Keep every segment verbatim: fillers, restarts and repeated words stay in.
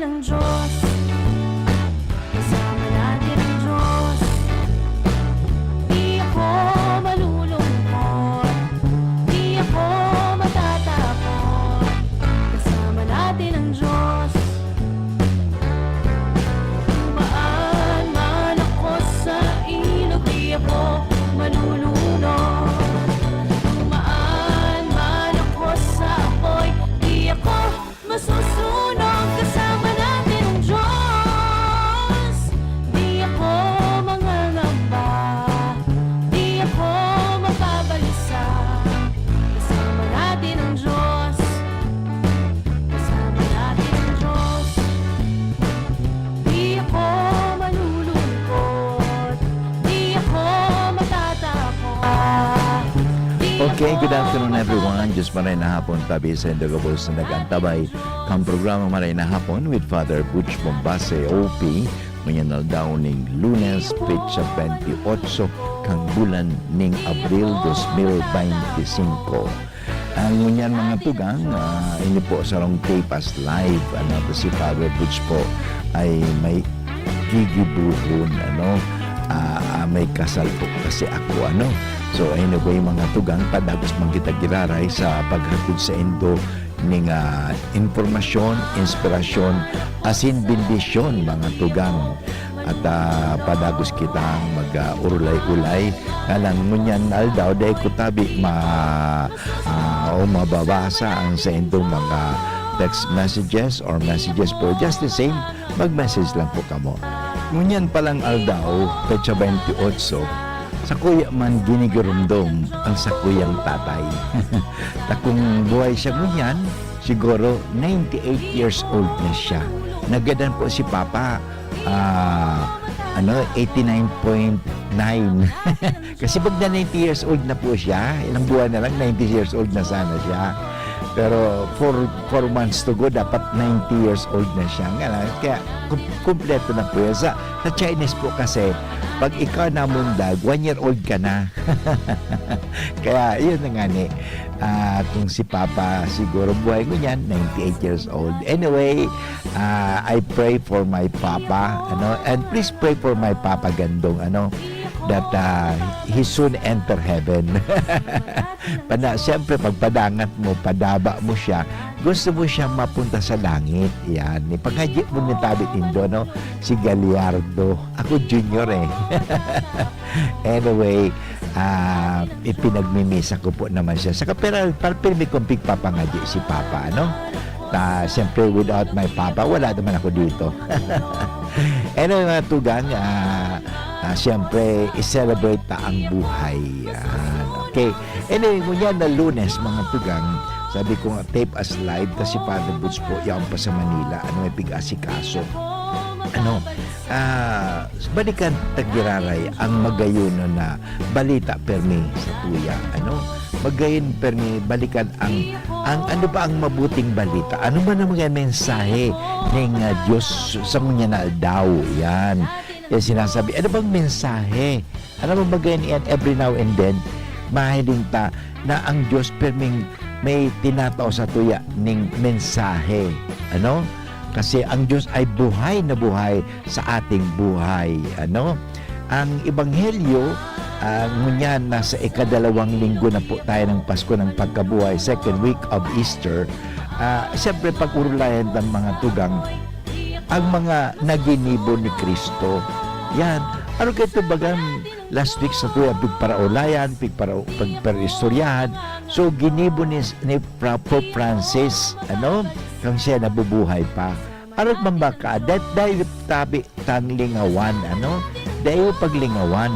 ng Diyos. Kasama natin ang Diyos. Di ako malulungkot. Di ako matatakot. Kasama natin ang Diyos. Dumaan man ako sa ilog, di ako malulunod. Dumaan man ako sa apoy, di ako masusunog. Kasama natin ang Diyos. Di ako mangangamba, di ako mapabalisa. Kasama natin ang Diyos. Kasama natin ang Diyos. Di ako malulungkot, di ako matatakot. Di Okay, ako good afternoon matatakot. Everyone. Diyos maray na hapon tabi sa indo gabos na nag-antabay kan programa Maray na Hapon with Father Butch Bombase, O P. Ngunyan aldaw ning Lunes, petsa twenty-eight kang bulan ning Abril dos mil benti singko. Ang ngunyan mga tugang, ah, ini po sarong tape as live, ano, si Father Butch po ay may gigibohon, ano, ah, ah, may kasal po kasi ako, ano. So, anyway, mga tugang, padagos man kita giraray sa paghatod sa indo ning, ah, impormasyon, inspirasyon, asin bendisyon, mga tugang. At, ah, padagos kitang mag, ah, urulay-ulay. Ngalan ngunyan aldaw, dai ko tabi ma, ah, o mababasa ang sa indong mga text messages or messages po. Just the same, mag-message lang po kamo. Ngunyan palang aldaw, petsa twenty-eight, sakuya man ginigiromdom ang sakuyang tatay. Ta kung buhay siya ngunyan, siguro ninety-eight years old na siya. Nagadan po si Papa, ah, ano, eighty-nine point nine. Kasi pag na ninety years old na po siya, ilang buwan na lang, ninety years old na sana siya. Pero four, four months to go, dapat ninety years old na siya. Nga lang, kaya kum- kumpleto na po yan. Sa, sa Chinese po kasi, pag ikaw namundag, one year old ka na. Kaya, yun na nga ni. Ah, kung si Papa siguro buhay ngunyan, ninety-eight years old. Anyway, ah, I pray for my Papa, ano, and please pray for my Papa Gandong, ano, that, ah, he soon enter heaven. Pana, siyempre, pag padangat mo, padaba mo siya, gusto mo siya mapunta sa langit. Yan. Ipangadyi mo ni tabi nindo, no? Si Gallardo. Ako junior eh. Anyway, ah, ipinagmimisa ko po naman siya. Saka pero, pero pirmi kong pigpapangadyi si Papa, ano? Ta, siyempre, without my Papa, wala naman ako dito. Anyway, mga tugang, ah, ah, siyempre, i-celebrate ta ang buhay. Yan. Okay. Anyway, ngunyan na Lunes, mga tugang, sabi ko nga, tape as live, kasi Father Boots po, yaon pa sa Manila, ano, may pig-asikaso. Ano, ah, balikan ta giraray ang magayon na balita permi sa tuya, ano? Magayon permi, balikan ang, ang ano ba ang mabuting balita? Ano man ang mga mensahe ning, ah, Diyos sa ngunyan na aldaw? Yan. Yan sinasabi. Ano bang mensahe? Ano bang bagay niyan? Every now and then, mahiling ta na ang Diyos perming may tinatao sa tuya ning mensahe. Ano? Kasi ang Diyos ay buhay na buhay sa ating buhay. Ano? Ang Ebanghelyo, ah, ngunyan nasa ikadalawang linggo na po tayo ng Pasko ng Pagkabuhay, second week of Easter. Ah, siyempre, pag-urulayan ng mga tugang, ang mga naginibo ni Kristo. Yan. Ano kayo ito bagang last week sa tuya, pigparaulayan, pigpara, pigparaistoryahan. So, ginibo ni, ni Fra-, Pope Francis, ano, kang siya nabubuhay pa. Arog man ba ka, dat dahil tabi tang lingawan, ano? Dahil paglingawan.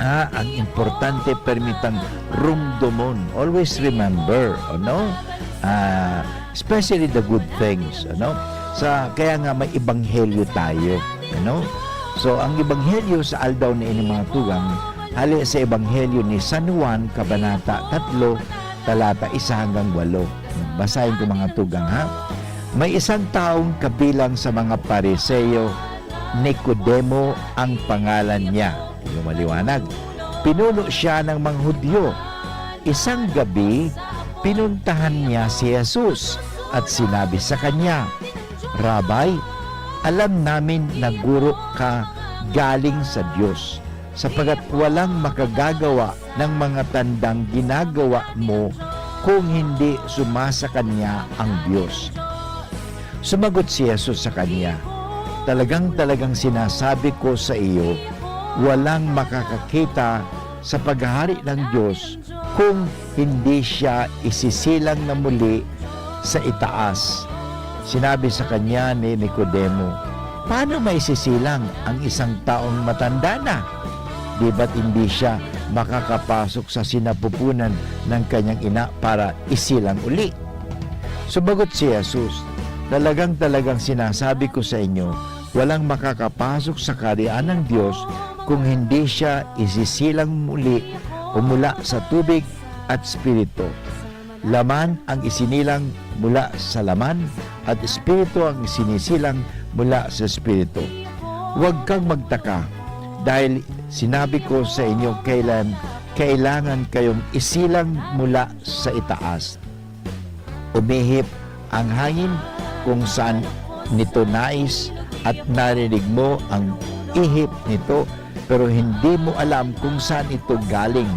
Ah, ang importante, permitang rumdomon. Always remember, ano? Ah, especially the good things, ano? Sa, kaya nga may ebanghelyo tayo, ano? So, ang ebanghelyo sa aldaw na ini, mga tugang, hali sa ebanghelyo ni San Juan, kabanata tatlo, talata isa hanggang walo. Basahin ko, mga tugang, ha? May isang taong kabilang sa mga Pariseo, Nicodemo ang pangalan niya. Yung maliwanag. Pinuno siya ng mga Hudyo. Isang gabi, pinuntahan niya si Jesus at sinabi sa kanya, "Rabbi, alam namin na guro ka galing sa Dios, sapagkat walang makagagawa ng mga tandang ginagawa mo kung hindi sumasa kanya ang Dios." Sumagot si Jesus sa kanya, "Talagang-talagang sinasabi ko sa iyo, walang makakakita sa paghahari ng Dios kung hindi siya isisilang na muli sa itaas." Sinabi sa kanya ni Nicodemo, "Paano maisisilang ang isang taong matanda na? Di ba't hindi siya makakapasok sa sinapupunan ng kanyang ina para isilang uli?" Sumagot si Jesus, "Talagang-talagang sinasabi ko sa inyo, walang makakapasok sa Kaharian ng Dios kung hindi siya isisilang muli o mula sa tubig at Espiritu. Laman ang isinilang mula sa laman, at Espiritu ang isinisilang mula sa Espiritu. Huwag kang magtaka, dahil sinabi ko sa inyo, kailan kailangan kayong isilang mula sa itaas. Umihip ang hangin kung saan nito nais, at narinig mo ang ihip nito, pero hindi mo alam kung saan ito galing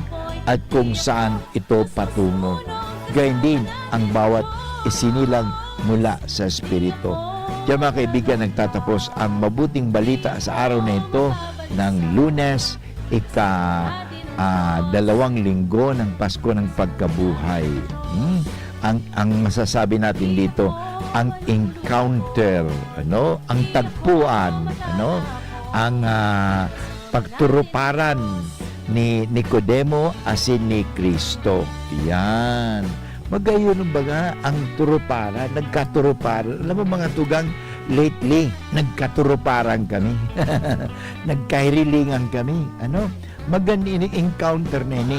at kung saan ito patungo. Gayon din ang bawat isinilang mula sa Espiritu." Diyan, mga kaibigan, nagtatapos ang mabuting balita sa araw na ito ng Lunes, ika, ah, dalawang linggo ng Pasko ng Pagkabuhay. Hmm? Ang, ang masasabi natin dito, ang encounter, ano? Ang tagpuan, ano? Ang, ah, pagturuparan ni Nicodemo asin ni Cristo. Yan. Magayon, baga, ang turuparan, nagkaturuparan. Alam mo, mga tugang, lately, nagkaturuparan kami. Nagkahirilingan kami. Ano? Maganda ini encounter na ini.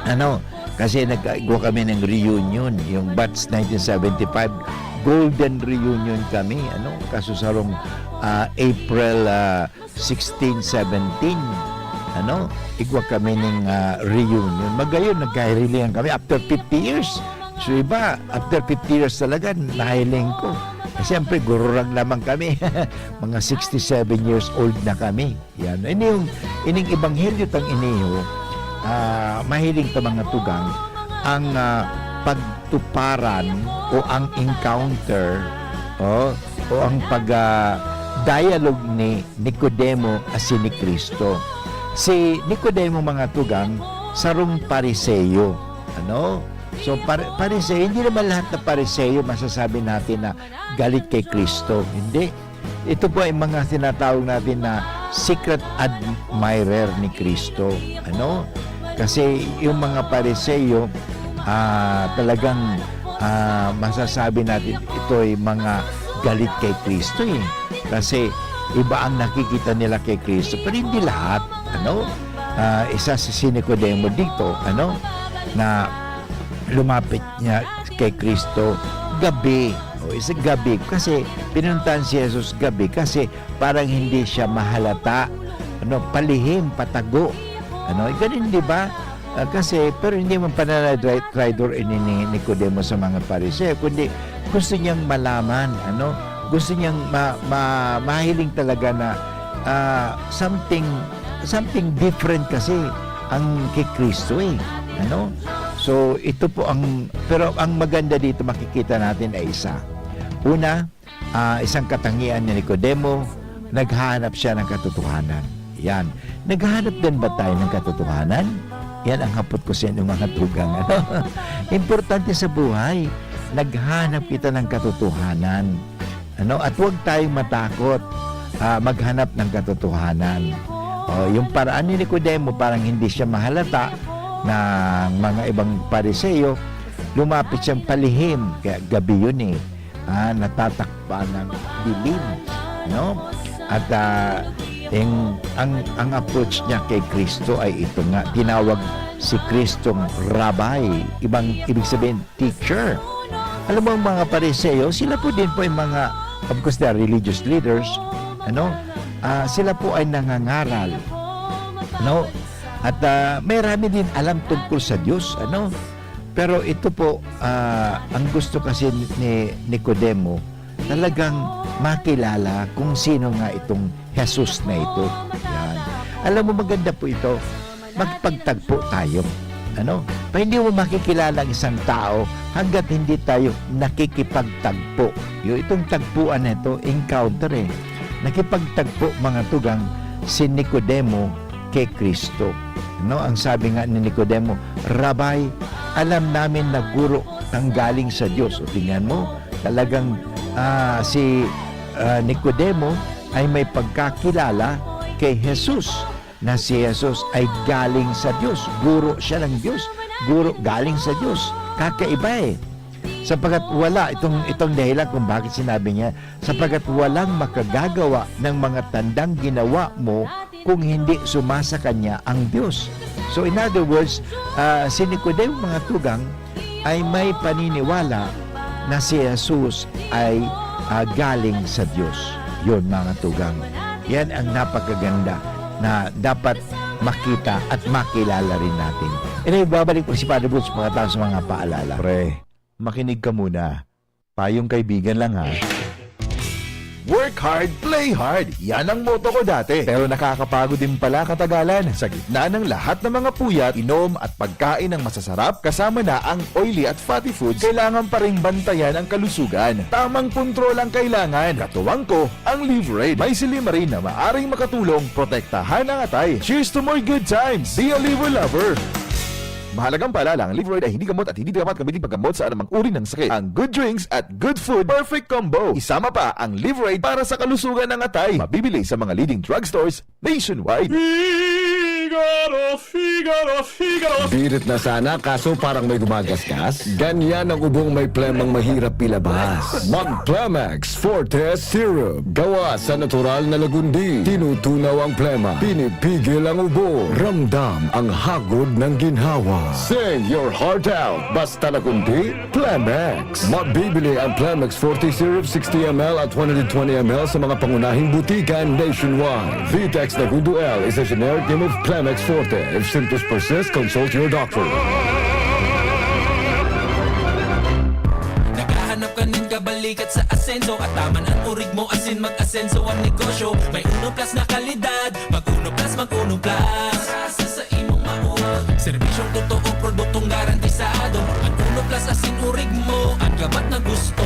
Ano? Kasi nagkaigwa kami ng reunion, yung batch nineteen seventy-five, golden reunion kami. Ano? Kaso sarong, ah, April, ah, sixteen seventeen, ano, igwa kami ning, ah, reunion. Magayon, nagkahirilingan kami after fifty years. So, iba, after fifty years talaga, nahiling ko. Eh, siyempre, gururang naman kami. Mga sixty-seven years old na kami. Yan. Ini yung, ining ebanghelyo tang ini, oh, ah, mahiling ta, mga tugang, ang, ah, pagtuparan o ang encounter, oh, o ang pag, ah, dialogue ni Nicodemo asin ni Cristo. Si Nicodemo, mga tugang, sarong Pariseo. Ano? So, Par-, Pariseo, hindi naman lahat na Pariseo masasabi natin na galit kay Cristo. Hindi. Ito po ay mga tinatawag natin na secret admirer ni Cristo. Ano? Kasi yung mga Pariseo, ah, talagang, ah, masasabi natin ito ay mga galit kay Cristo, eh. Kasi iba ang nakikita nila kay Cristo, pero hindi lahat, ano? Ah, isa si, si Nicodemo dito, ano, na lumapit niya kay Cristo gabi. O, isa gabi, kasi pinuntahan si Jesus gabi kasi parang hindi siya mahalata, ano, palihim, patago. Ano, ganun, di ba? Ah, kasi, pero hindi man pananadri-, traidor ini ni Nicodemo sa mga Pariseo, kundi gusto niyang malaman, ano, gusto niyang ma-, ma-, mahiling talaga na, ah, something, something different kasi ang kay Cristo, eh, ano? So, ito po ang, pero ang maganda dito, makikita natin ay isa. Una, ah, isang katangian ni Nicodemo, naghahanap siya ng katotohanan. Yan. Naghahanap din ba tayo ng katotohanan? Yan ang hapot ko sa inyo, mga tugang. Ano? Importante sa buhay, naghahanap kita ng katotohanan. Ano? At huwag tayong matakot, ah, maghanap ng katotohanan. O, yung paraan ni Nicodemo, parang hindi siya mahalata ng mga ibang Pariseo, lumapit siyang palihim. Kaya gabi yun, eh. Ah, natatakpan ng dilim, no? At, ah, ang, ang, ang approach niya kay Cristo ay ito nga, tinawag si Kristong Rabbi, ibang, ibig sabihin, teacher. Alam mo, ang mga Pariseo, sila po din po yung mga, of course, they are religious leaders, ano? Ah, sila po ay nangangaral, no? At, ah, marami din alam tungkol sa Diyos, ano? Pero ito po, ah, ang gusto kasi ni Nicodemo, talagang makilala kung sino nga itong Jesus na ito. Yan. Alam mo, maganda po ito. Magpagtagpo tayo. Ano? Pa, hindi mo makikilala ang isang tao hanggat hindi tayo nakikipagtagpo. Yung itong tagpuan na ito, encounter eh. Nakipagtagpo, mga tugang, si Nicodemo kay Cristo. No, ang sabi nga ni Nicodemo, "Rabbi, alam namin na guro kang galing sa Diyos." O, tingnan mo, talagang, ah, si, ah, Nicodemo ay may pagkakilala kay Jesus, na si Jesus ay galing sa Diyos. Guro siya ng Diyos. Guro galing sa Diyos. Kakaiba eh. Sapagkat wala itong, itong dahilan kung bakit sinabi niya, "Sapagkat walang makagagawa ng mga tandang ginawa mo kung hindi sumasakanya ang Diyos." So, in other words, ah, si Nicodemo, mga tugang, ay may paniniwala na si Jesus ay, ah, galing sa Diyos. Yun, mga tugang. Yan ang napakaganda na dapat makita at makilala rin natin. Anyway, babalik po si Father Boots pagkatapos ng mga paalala. Pre, makinig ka muna. Payong kaibigan lang, ha. Work hard, play hard. Yan ang motto ko dati. Pero nakakapagod din pala katagalan. Sa gitna ng lahat ng mga puyat, inom at pagkain ng masasarap, kasama na ang oily at fatty foods, kailangan pa ring bantayan ang kalusugan. Tamang kontrol ang kailangan. Katuwang ko, ang Livraid. May silymarin na maaring makatulong protektahan ang atay. Cheers to more good times! Be a Liver Lover! Mahalagang paalala, ang Livraid ay hindi gamot at hindi dapat gamitin paggamot sa anumang uri ng sakit. Ang good drinks at good food, perfect combo. Isama pa ang Livraid para sa kalusugan ng atay. Mabibili sa mga leading drugstores nationwide. Figaro, Figaro, Figaro. Birit na sana, kaso parang may gumagasgas. Ganyan ang ubong may plemang mahirap ilabas. Mag Plemex Forte Syrup. Gawa sa natural na lagundi. Tinutunaw ang plema. Pinipigil ang ubo. Ramdam ang hagod ng ginhawa. Sing your heart out. Basta lagundi, Plemex. Mabibili ang Plemex Forte Syrup sixty M L at one hundred twenty M L sa mga pangunahing butika nationwide. Vitex Nagundo L is a generic name of Plemex Forte. If symptoms persist, consult your doctor. Naghahanap ka nin kabalikat sa asenso, at taman ang urig mo asin mag-asenso ang negosyo. May Uno Plus na kalidad, mag Uno Plus, mag Uno Plus. Sa, sa imong maurag. Serbisyong totoo, produktong garantisado. Ang Uno Plus asin urig mo, ang gabat na gusto.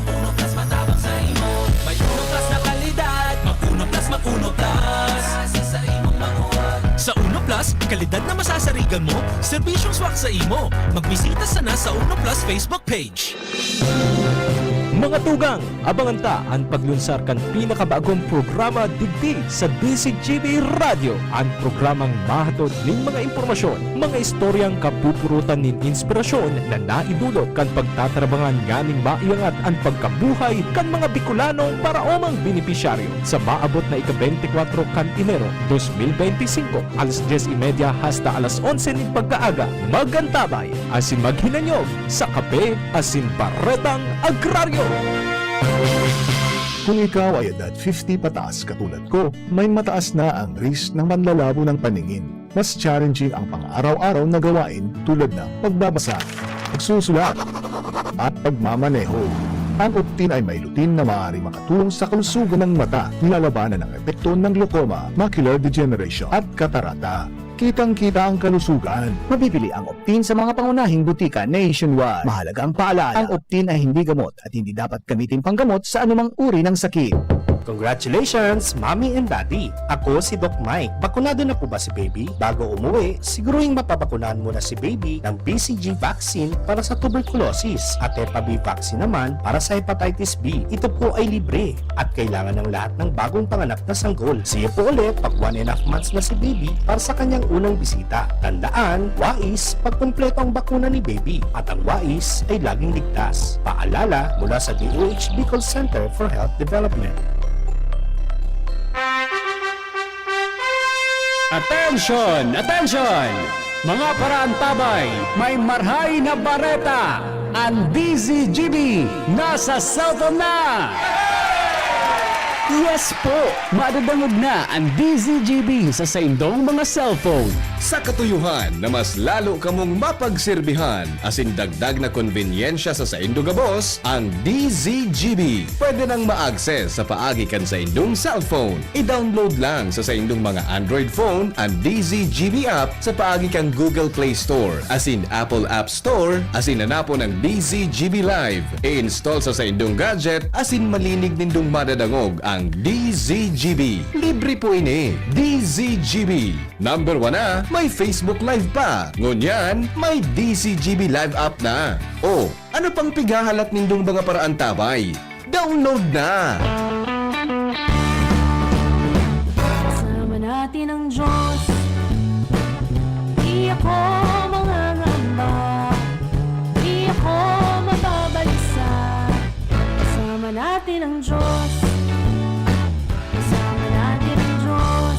Uno Plus matabang sa imo. May Uno Plus na kalidad, mag Uno Plus, mag Uno Plus. Sa, sa imong maurag. Sa Uno Plus, kalidad na masasarigan mo, serbisyong swak sa imo. Magbisita sana sa Uno Plus Facebook page. Mga tugang, abangan ta an paglunsar kan pinakabagong programa digdi sa D Z G B Radyo, an programang mahatod nin mga impormasyon, mga istoryang kapupurutan nin inspirasyon na naidulot kan pagtatrabangan nganing maiangat an pagkabuhay kan mga Bicolanong paraomang benepisyaryo. Sa maabot na ika-bente kwatro kan Enero, dos mil bente y singko, alas dyes y media hasta alas onse nin pagkaaga, mag-antabay asin maghinanyog sa Kape asin Baretang Agraryo. Kung ikaw ay edad fifty pataas katulad ko, may mataas na ang risk ng panlalabo ng paningin. Mas challenging ang pang-araw-araw na gawain tulad ng pagbabasa, pagsusulat, at pagmamaneho. Ang Optin ay may lutein na maaaring makatulong sa kalusugan ng mata, nilalabanan ang epekto ng glaucoma, macular degeneration, at katarata. Kitang-kita ang kalusugan. Mabibili ang Optin sa mga pangunahing butika nationwide. Mahalagang paalala, ang Optin ay hindi gamot at hindi dapat gamitin panggamot sa anumang uri ng sakit. Congratulations, Mommy and Daddy! Ako si Doc Mike. Bakunado na po ba si baby? Bago umuwi, siguruhing mapabakunahan muna si baby ng B C G vaccine para sa tuberculosis at Hepa B vaccine naman para sa hepatitis B. Ito po ay libre at kailangan ng lahat ng bagong panganak na sanggol. See you po ulit pag one and a half months na si baby para sa kanyang unang bisita. Tandaan, wais pag kumpleto ang bakuna ni baby at ang wais ay laging ligtas. Paalala mula sa D O H Bicol Center for Health Development. Attention! Attention! Mga paraantabay, may marhay na bareta! Ang D Z G B nasa cellphone na! Yes po! Madadangog na an D Z G B sa saindong mga cellphone. Sa katuyohan na mas lalo kamong mapagserbihan asin dagdag na konbenyensya sa saindo gabos, ang D Z G B pwede nang ma-access sa paagi kan saindong cellphone. I-download lang sa saindong mga Android phone an D Z G B app sa paagi kan Google Play Store asin Apple App Store asin hanapon ang D Z G B Live. I-install sa saindong gadget asin malinig nindong madadangog ang D Z G B. Libre po ini. D Z G B. Number one na, may Facebook Live pa. Ngunyan, may D Z G B Live app na. O, ano pang pighahalat nindong mga paraantabay? Download na! Kasama natin ang Diyos. Di ako mangangamba. Di ako mababalisa. Kasama natin ang Diyos. Kasama natin ang Diyos.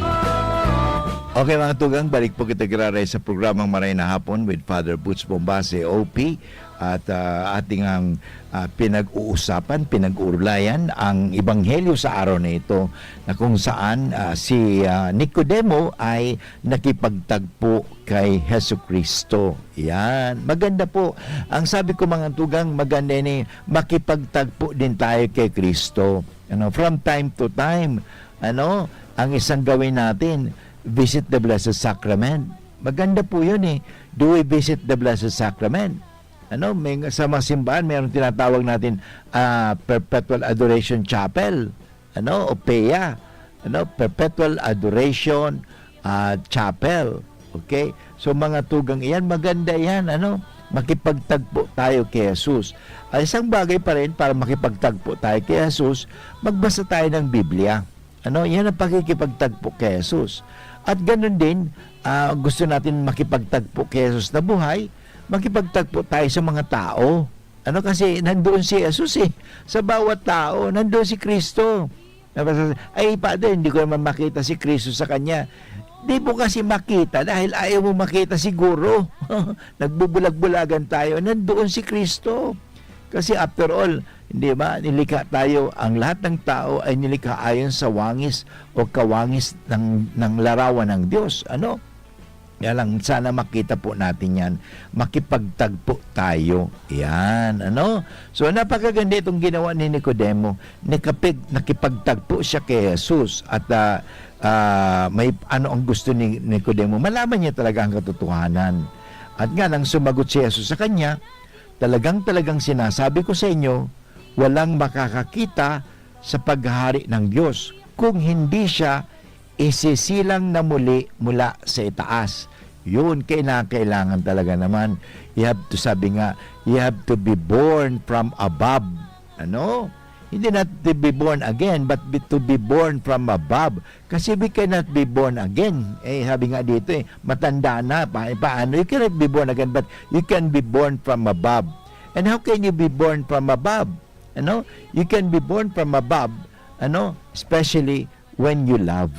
Oh. Okay, mga tugang, balik po kita giraray sa programang Maray na Hapon with Father Boots Bombase, O P. At ah, ating ang ah, pinag-uusapan, pinag-uurlayan ang Ebanghelyo sa araw na ito, na kung saan ah, si ah, Nicodemo ay nakipagtagpo kay Jesu Cristo. Yan. Maganda po. Ang sabi ko, mga tugang, maganda ini, makipagtagpo din tayo kay Cristo. Ano, from time to time, ano, ang isang gawin natin, visit the Blessed Sacrament. Maganda po yun eh. Do we visit the Blessed Sacrament? Ano, may, sa mga simbahan, mayroong tinatawag natin ah, Perpetual Adoration Chapel, ano, o P E A, ano, Perpetual Adoration ah, Chapel. Okay? So, mga tugang iyan, maganda yan, ano, makipagtagpo tayo kay Jesus. Ang isang bagay pa rin para makipagtagpo tayo kay Jesus, magbasa tayo ng Biblia. Ano, yan ang pakikipagtagpo kay Jesus. At ganun din, ah, gusto natin makipagtagpo kay Jesus na buhay, makipagtagpo tayo sa mga tao. Ano, kasi nandoon si Jesus eh. Sa bawat tao, nandoon si Cristo. Nabasa, "Ay, Padre, hindi ko naman makita si Cristo sa kanya." Di mo kasi makita dahil ayaw mo makita siguro. Nagbubulag-bulagan tayo. Nandoon si Cristo. Kasi after all, hindi ba, nilikha tayo, ang lahat ng tao ay nilikha ayon sa wangis o kawangis ng, ng larawan ng Diyos. Ano? Kaya lang, sana makita po natin yan. Makipagtagpo tayo. Yan, ano? So, napakaganda itong ginawa ni Nicodemo. Nakapig, nakipagtagpo siya kay Jesus. At ah, ah, may, ano ang gusto ni Nicodemo? Malaman niya talaga ang katotohanan. At nga, nang sumagot si Jesus sa kanya, "Talagang-talagang sinasabi ko sa inyo, walang makakakita sa paghahari ng Diyos kung hindi siya isisilang na muli mula sa itaas." Yun, kinakailangan talaga naman. You have to, sabi nga, you have to be born from above. Ano? Hindi na to be born again, but be, to be born from above. Kasi we cannot be born again. Eh, sabi nga dito eh, matanda na, pa, paano? You cannot be born again, but you can be born from above. And how can you be born from above? Ano? You can be born from above, ano? Especially when you love.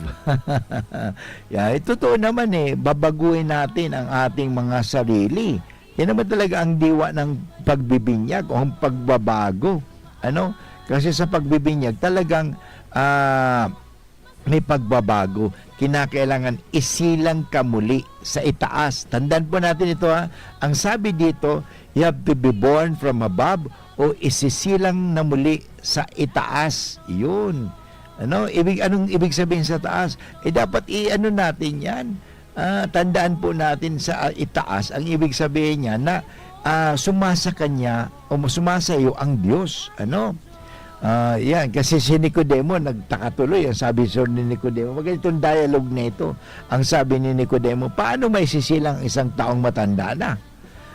Yeah, eh, totoo naman eh, babaguhin natin ang ating mga sarili. Yan naman talaga ang diwa ng pagbibinyag o ang pagbabago. Ano? Kasi sa pagbibinyag, talagang ah, may pagbabago. Kinakailangan isilang ka muli sa itaas. Tandaan po natin ito ha. Ang sabi dito, you have to be born from above o isisilang na muli sa itaas. Yun. Ano, ibig, anong ibig sabihin sa taas? Eh, dapat i-ano natin yan. Ah, tandaan po natin sa ah, itaas, ang ibig sabihin niya na ah, sumasakanya o sumasayo ang Diyos. Ano? Ah, yan, kasi si Nicodemo nagtaka tuloy. Ang sabi so ni Nicodemo, maganda itong dialogue na ito. Ang sabi ni Nicodemo, "Paano may sisilang isang taong matanda na?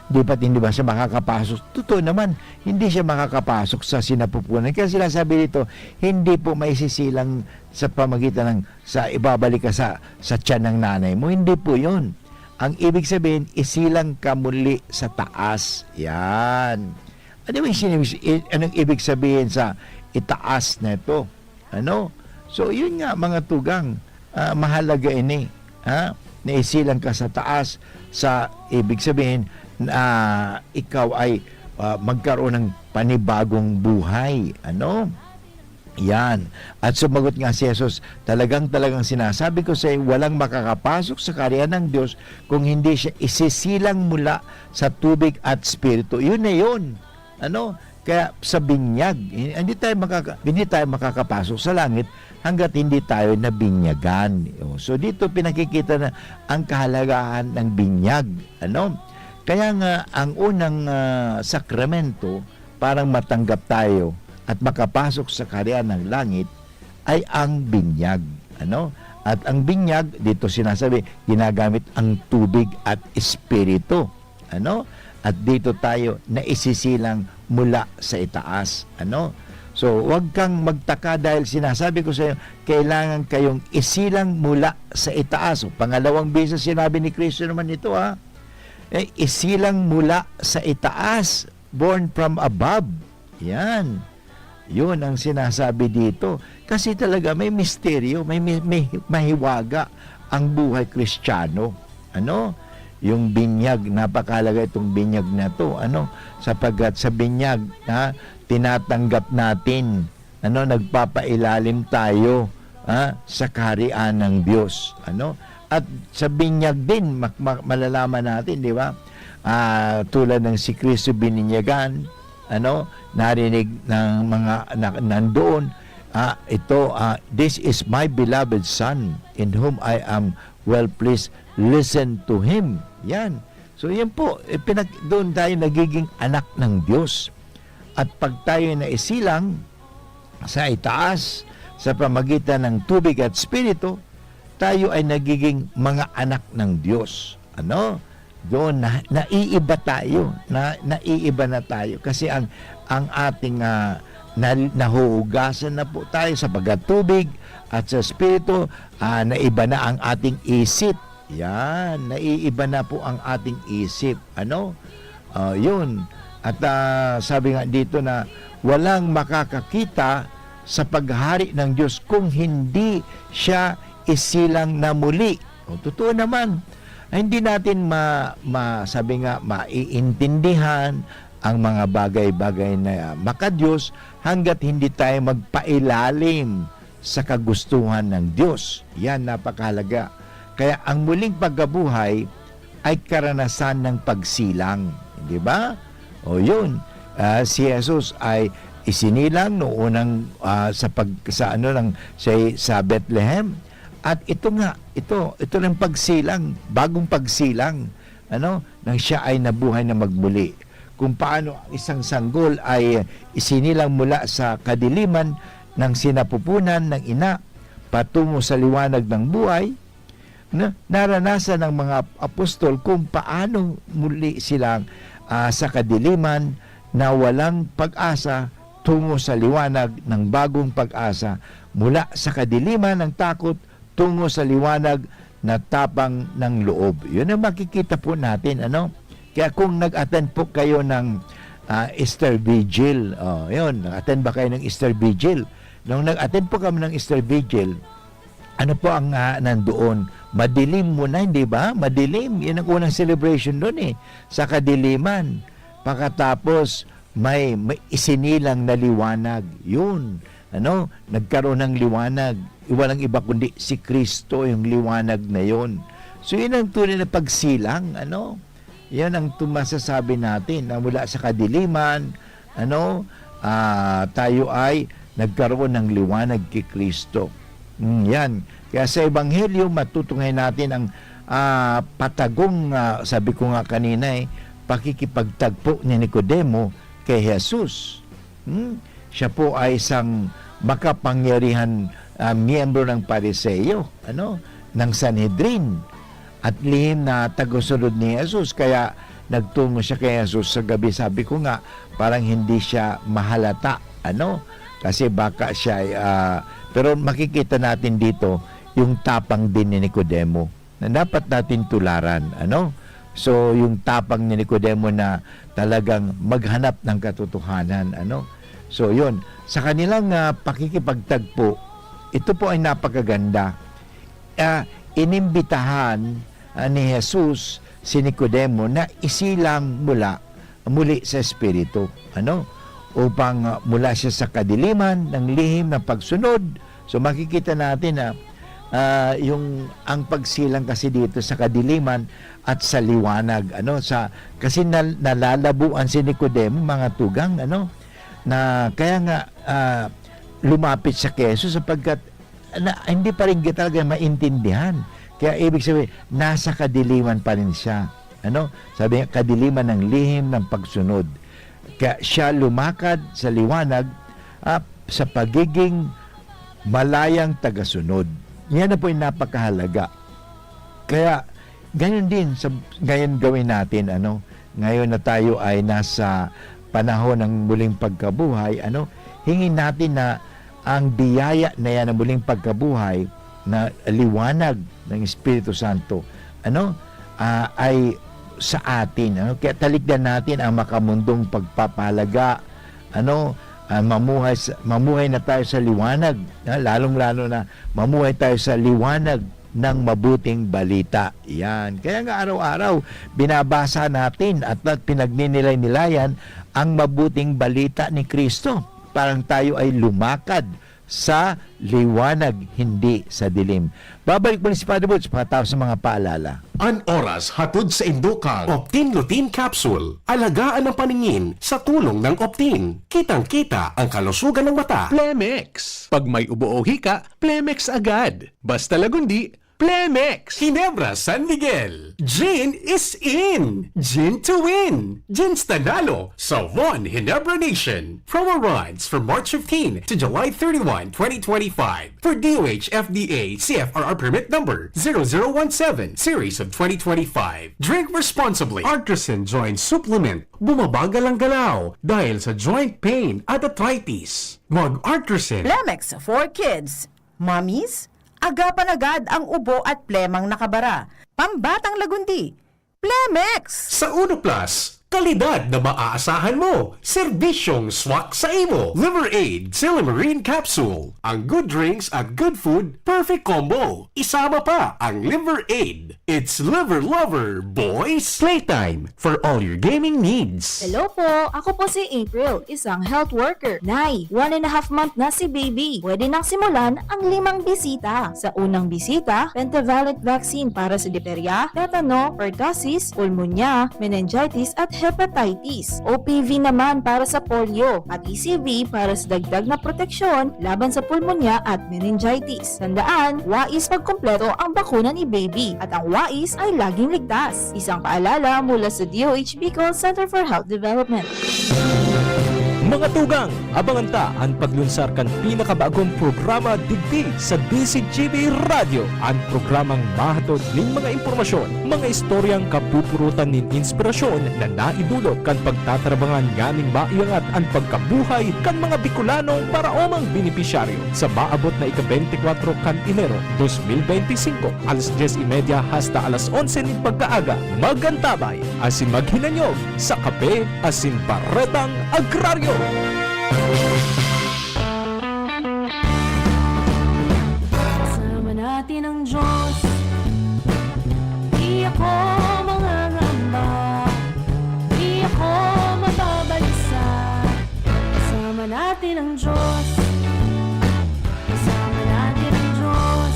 Di ba't hindi ba siya makakapasok?" Totoo naman, hindi siya makakapasok sa sinapupunan. Kaya sinasabi dito, hindi po may sisilang sa pamagitan ng sa ibabalik ka sa, sa tiyan ng nanay mo. Hindi po yun. Ang ibig sabihin, isilang ka muli sa taas. Yan. Ano yung sinibig, i- anong ibig sabihin sa itaas na ito? Ano? So, yun nga, mga tugang, ah, mahalaga ini. Ha? Na isilang ka sa taas, sa ibig sabihin, na ikaw ay ah, magkaroon ng panibagong buhay. Ano? Yan. At sumagot nga si Jesus, "Talagang-talagang sinasabi ko sa'yo, walang makakapasok sa Kaharian ng Diyos kung hindi siya isisilang mula sa tubig at Espiritu." Yun na yun. Ano? Kaya sa binyag, hindi tayo makaka-, hindi tayo makakapasok sa langit hangga't hindi tayo nabinyagan. O, so dito pinakikita na ang kahalagahan ng binyag. Ano? Kaya nga, ang unang, ah, sakramento, parang matanggap tayo at makapasok sa Kaharian ng Langit, ay ang binyag. Ano? At ang binyag, dito sinasabi, ginagamit ang tubig at espiritu. Ano? At dito tayo naisisilang mula sa itaas. Ano? So, wag kang magtaka dahil sinasabi ko sa'yo, kailangan kayong isilang mula sa itaas. O, pangalawang beses sinabi ni Kristo naman ito, ha? Eh, isilang mula sa itaas, born from above. Yan. Yun ang sinasabi dito. Kasi talaga may misteryo, may, may, may mahiwaga ang buhay Kristiyano. Ano? Yung binyag, napakahalaga itong binyag na to. Ano? Sapagkat sa binyag, ha, tinatanggap natin, ano, nagpapailalim tayo, ha, sa kaharian ng Diyos. Ano? At sa binyag din, mak-, ma-, malalaman natin, di ba? Ah, tulad ng si Kristo bininyagan, ano, narinig ng mga na-, nandoon, ah, ito, ah, "This is my beloved Son, in whom I am well pleased. Listen to Him." Yan. So, yan po, eh, pinag-, doon tayo nagiging anak ng Diyos. At pag tayo naisilang sa itaas, sa pamagitan ng tubig at Espiritu, tayo ay nagiging mga anak ng Diyos. Ano? Doon na, naiiba tayo, na, naiiba na tayo. Kasi ang, ang ating, ah, na, nahuhugasan na po tayo sa pagkatubig at sa Espiritu, ah, naiba na ang ating isip. Yan, naiiba na po ang ating isip. Ano? Ah, yun. At, ah, sabi nga dito na walang makakakita sa paghahari ng Diyos kung hindi siya isilang na muli. O, totoo naman, ay hindi natin ma-, ma-, sabi nga, maiintindihan ang mga bagay-bagay na makadiyos hanggat hindi tayo magpailalim sa kagustuhan ng Diyos. Yan, napakahalaga. Kaya ang muling pagkabuhay ay karanasan ng pagsilang, di ba? O yun, ah, si Jesus ay isinilang noong unang, ah, sa pag-, sa ano lang, sa, sa Bethlehem. At ito nga, ito, ito ng pagsilang, bagong pagsilang, ano, nang siya ay nabuhay na magmuli. Kung paano ang isang sanggol ay isinilang mula sa kadiliman ng sinapupunan ng ina patungo sa liwanag ng buhay, na naranasan ng mga ap-, apostol kung paano muli silang, ah, sa kadiliman na walang pag-asa tungo sa liwanag ng bagong pag-asa, mula sa kadiliman ng takot tungo sa liwanag na tapang ng loob. Yun ang makikita po natin, ano? Kaya kung nag-attend po kayo ng, ah, Easter Vigil, oh, yun, nag-attend ba kayo ng Easter Vigil? Nung nag-attend po kami ng Easter Vigil, ano po ang, ah, nandoon? Madilim muna, hindi ba? Madilim. Yun ang unang celebration doon eh, sa kadiliman. Pagkatapos, may, may isinilang na liwanag. Yun. Ano? Nagkaroon ng liwanag. Walang iba kundi si Kristo, yung liwanag na yun. So, yun ang tunay na pagsilang, ano? Yan ang tu-, masasabi natin na mula sa kadiliman, ano, ah, tayo ay nagkaroon ng liwanag kay Kristo. Mm, yan. Kaya sa Ebanghelyo, matutunghay natin ang, ah, patagong, ah, sabi ko nga kanina eh, pakikipagtagpo ni Nicodemo kay Jesus. Hmm? Siya po ay isang makapangyarihan, ah, miyembro ng Pariseo, ano, ng Sanhedrin. At lihim na tagusunod ni Jesus, kaya nagtungo siya kay Jesus sa gabi. Sabi ko nga, parang hindi siya mahalata, ano? Kasi baka siya ay, ah, pero makikita natin dito yung tapang din ni Nicodemo na dapat natin tularan, ano? So, yung tapang ni Nicodemo na talagang maghanap ng katotohanan, ano? So, yun. Sa kanilang, ah, pakikipagtagpo, ito po ay napakaganda. Ah, inimbitahan, ah, ni Jesus si Nicodemo na isilang mula, muli sa Espiritu, ano? upang, ah, mula siya sa kadiliman ng lihim ng pagsunod. So, makikita natin na, ah, yung, ang pagsilang kasi dito sa kadiliman at sa liwanag, ano, sa, kasi nal-, nalalabuan si Nicodemo, mga tugang, ano, na kaya nga, ah, lumapit siya kay Jesus sapagkat na, hindi pa rin talaga maintindihan. Kaya ibig sabihin, nasa kadiliman pa rin siya. Ano? Sabi niya, kadiliman ng lihim ng pagsunod. Kaya siya lumakad sa liwanag, ah, sa pagiging malayang tagasunod. Yan na po yung napakahalaga. Kaya, ganyan din sa, ngayon gawin natin, ano, ngayon na tayo ay nasa panahon ng muling pagkabuhay, ano, hingin natin na ang biyaya na yan ng muling pagkabuhay na liwanag ng Espiritu Santo, ano, ah, ay sa atin, ano? Kaya talikdan natin ang makamundong pagpapahalaga, ano, ah, mamuhay sa, mamuhay na tayo sa liwanag, ah, lalong-lalo na mamuhay tayo sa liwanag ng mabuting balita. Yan. Kaya nga araw-araw, binabasa natin at, at pinagninilayan ang mabuting balita ni Kristo. Parang tayo ay lumakad sa liwanag, hindi sa dilim. Babalik muli si Father Butch, pakatapos ng mga paalala. An oras hatod sa indokang Optin Lutein Capsule. Alagaan ang paningin sa tulong ng Optin. Kitang-kita ang kalusugan ng mata. Plemex. Pag may ubo o hika, Plemex agad. Basta Lagundi, Plemex. Ginebra San Miguel. Gin is in. Gin to win. Ginstanalo sa One Ginebra Nation. Promo runs from March fifteen to July thirty-one, twenty twenty-five. For D O H F D A C F R R permit number zero zero one seven series of twenty twenty-five. Drink responsibly. Artisan Joint Supplement. Bumabagal ang galaw dahil sa joint pain at arthritis. Mag-Artisan. Plemex for kids. Mommies, agapan agad ang ubo at plemang nakabara. Pambatang Lagundi, Plemex! Sa Uno Plus, kalidad na maaasahan mo, serbisyong swak sa imo. Liver Aid, Silymarin Capsule. Ang good drinks at good food, perfect combo. Isama pa ang Liver Aid. It's Liver Lover, boys! Playtime for all your gaming needs. Hello po! Ako po si April, isang health worker. Nay, one and a half month na si baby. Pwede nang simulan ang limang bisita. Sa unang bisita, pentavalent vaccine para sa diphtheria, tetano, pertussis, pulmonya, meningitis at hepatitis. O P V naman para sa polio at E C V para sa dagdag na proteksyon laban sa pulmonya at meningitis. Tandaan, wais pagkumpleto ang bakuna ni baby at ang wais ay laging ligtas. Isang paalala mula sa D O H Bicol Center for Health Development. Mga tugang, abangan ta an paglunsar kan pinakabagong programa digdi sa D C G B Radyo, an programang mahatod nin mga impormasyon, mga istoryang kapupurutan nin inspirasyon na naidulot kan pagtatarabangan nganing maiangat an pagkabuhay kan mga Bicolanong paraomang benepisyaryo. Sa maabot na ika-beintikwatro kan Enero dos mil beintisinko, alas dyes y media hasta alas onse nin pagkaaga, mag-antabay asin maghinanyog sa Kape asin Baretang Agraryo. Kasama natin ang Diyos, di ako mangangamba, di ako mababalisa. Kasama natin ang Diyos, kasama natin ang Diyos.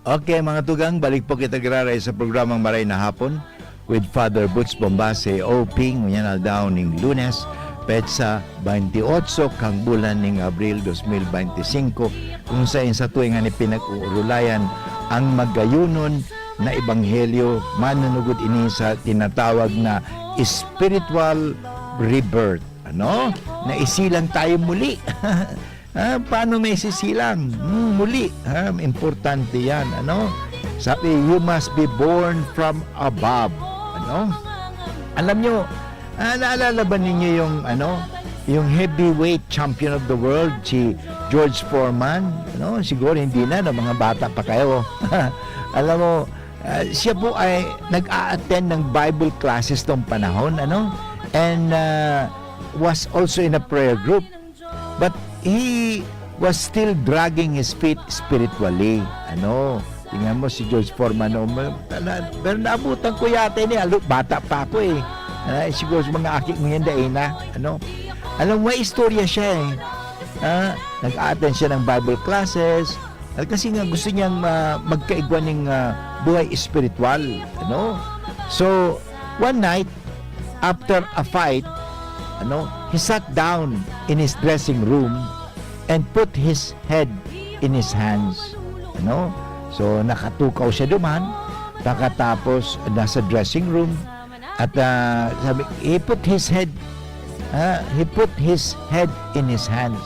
Okay, mga tugang, balik po kita giraray sa programang Maray na Hapon with Father Butch Bombase, O P, ngunyan aldaw ning Lunes, petsa baynte otso kan bulan ning Abril dos mil baynte singko, kung saen sa tuwing ani pinag-uurulayan ang magayunon na ebanghelyo, manunugod ini sa tinatawag na spiritual rebirth. Ano? Naisilang tayo muli. Ah, paano may sisilang? Hmm, muli. Ah, importante yan. Ano? Sabi, "You must be born from above." Ano? Alam nyo, ah, naalala ba ninyo yung, ano, yung heavyweight champion of the world, si George Foreman? Ano? Siguro hindi na, no? Mga bata pa kayo. Alam mo, ah, siya po ay nag-a-attend ng Bible classes tong panahon, ano? And, ah, was also in a prayer group. But he was still dragging his feet spiritually. Ano, tingnan mo si George Foreman, no? Ma-, tala-, pero naabutan ko yata ini, alo-, bata pa ako eh. Ah, siguro sa mga aki mo yan, dai na, ano? Alam mo, may istorya siya eh. Ah, nag-a-attend siya ng Bible classes. Ah, kasi nga gusto niyang ma-, magkaigwa ng, ah, buhay espiritual, ano? So, one night, after a fight, ano, he sat down in his dressing room and put his head in his hands. Ano? So, nakatukaw siya duman. Pagkatapos, nasa dressing room. At, ah, sabi, he put his head, ah, he put his head in his hands.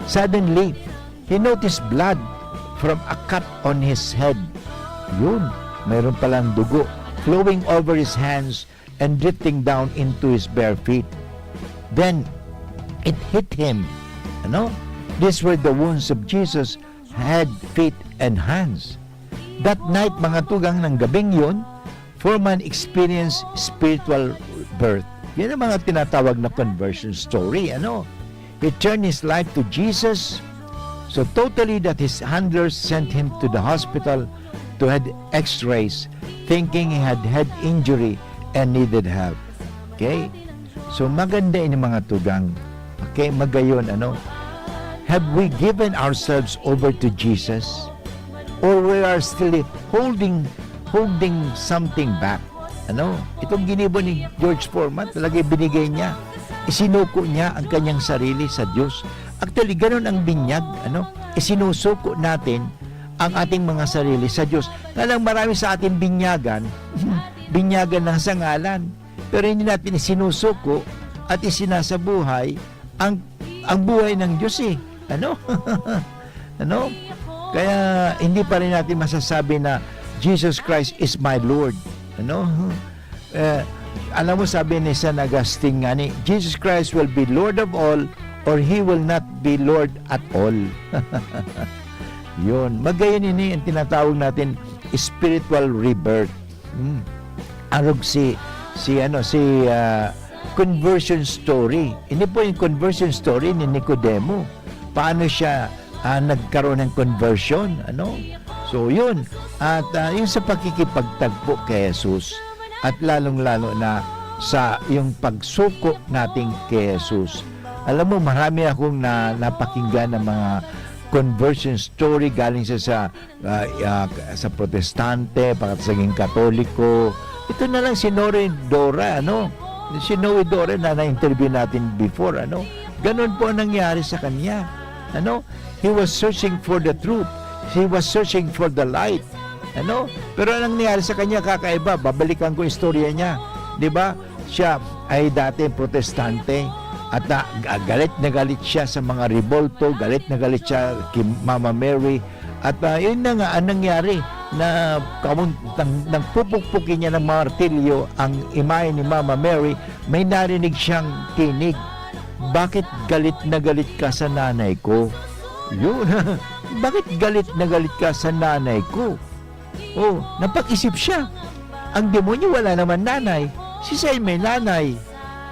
Suddenly, he noticed blood from a cut on his head. Yun, mayroon palang dugo flowing over his hands and drifting down into his bare feet. Then, it hit him. Ano? These were the wounds of Jesus' head, feet, and hands. That night, mga tugang, ng gabing yun, Foreman experienced spiritual birth. Yan ang mga tinatawag na conversion story. Ano? He turned his life to Jesus so totally that his handlers sent him to the hospital to had x-rays, thinking he had head injury and needed help. Okay? So, maganda ini, mga tugang. Okay, magayon, ano? Have we given ourselves over to Jesus? Or we are still holding, holding something back? Ano? Itong ginibo ni George Foreman, talaga binigay niya. Isinuko niya ang kanyang sarili sa Diyos. Actually, ganun ang binyag, ano? Isinusuko natin ang ating mga sarili sa Diyos. Nga lang, marami sa ating binyagan, binyagan lang sa ngalan. Pero hindi natin isinusuko at isinasabuhay ang, ang buhay ng Diyos eh. Ano? Ano? Kaya hindi pa rin natin masasabi na, "Jesus Christ is my Lord." Ano? Eh, alam mo, sabi ni San Agustin nga ni, "Jesus Christ will be Lord of all or He will not be Lord at all." Yun. Magayon ini ang tinatawag natin spiritual rebirth. Hmm. Arog si, si ano, si, ah, conversion story. Ini po yung conversion story ni Nicodemo. Paano siya, ah, nagkaroon ng conversion, ano? So, yun. At, ah, yung sa pakikipagtagpo kay Jesus, at lalong-lalo na sa yung pagsuko natin kay Jesus. Alam mo, marami akong na-, napakinggan ng mga conversion story galing sa, sa ah, ah, sa Protestante, pagkatapos naging Katoliko. Ito na lang si Noe Dora, ano? Si Noe Dora na na-interview natin before, ano? Ganun po ang nangyari sa kanya. Ano? He was searching for the truth. He was searching for the light. Ano? Pero anong nangyari sa kanya, kakaiba? Babalikan ko istorya niya. Di ba? Siya ay dati protestante at na, ga-, galit na galit siya sa mga rebulto, galit na galit siya kay Mama Mary. At, ah, yun na nga ang nangyari, na kamun-, nang, nang pupukpukin niya ng martilyo ang imahe ni Mama Mary, may narinig siyang tinig, "Bakit galit na galit ka sa nanay ko?" Yun. "Bakit galit na galit ka sa nanay ko?" Oh, napag-isip siya. Ang demonyo wala naman nanay. Si Sain may nanay.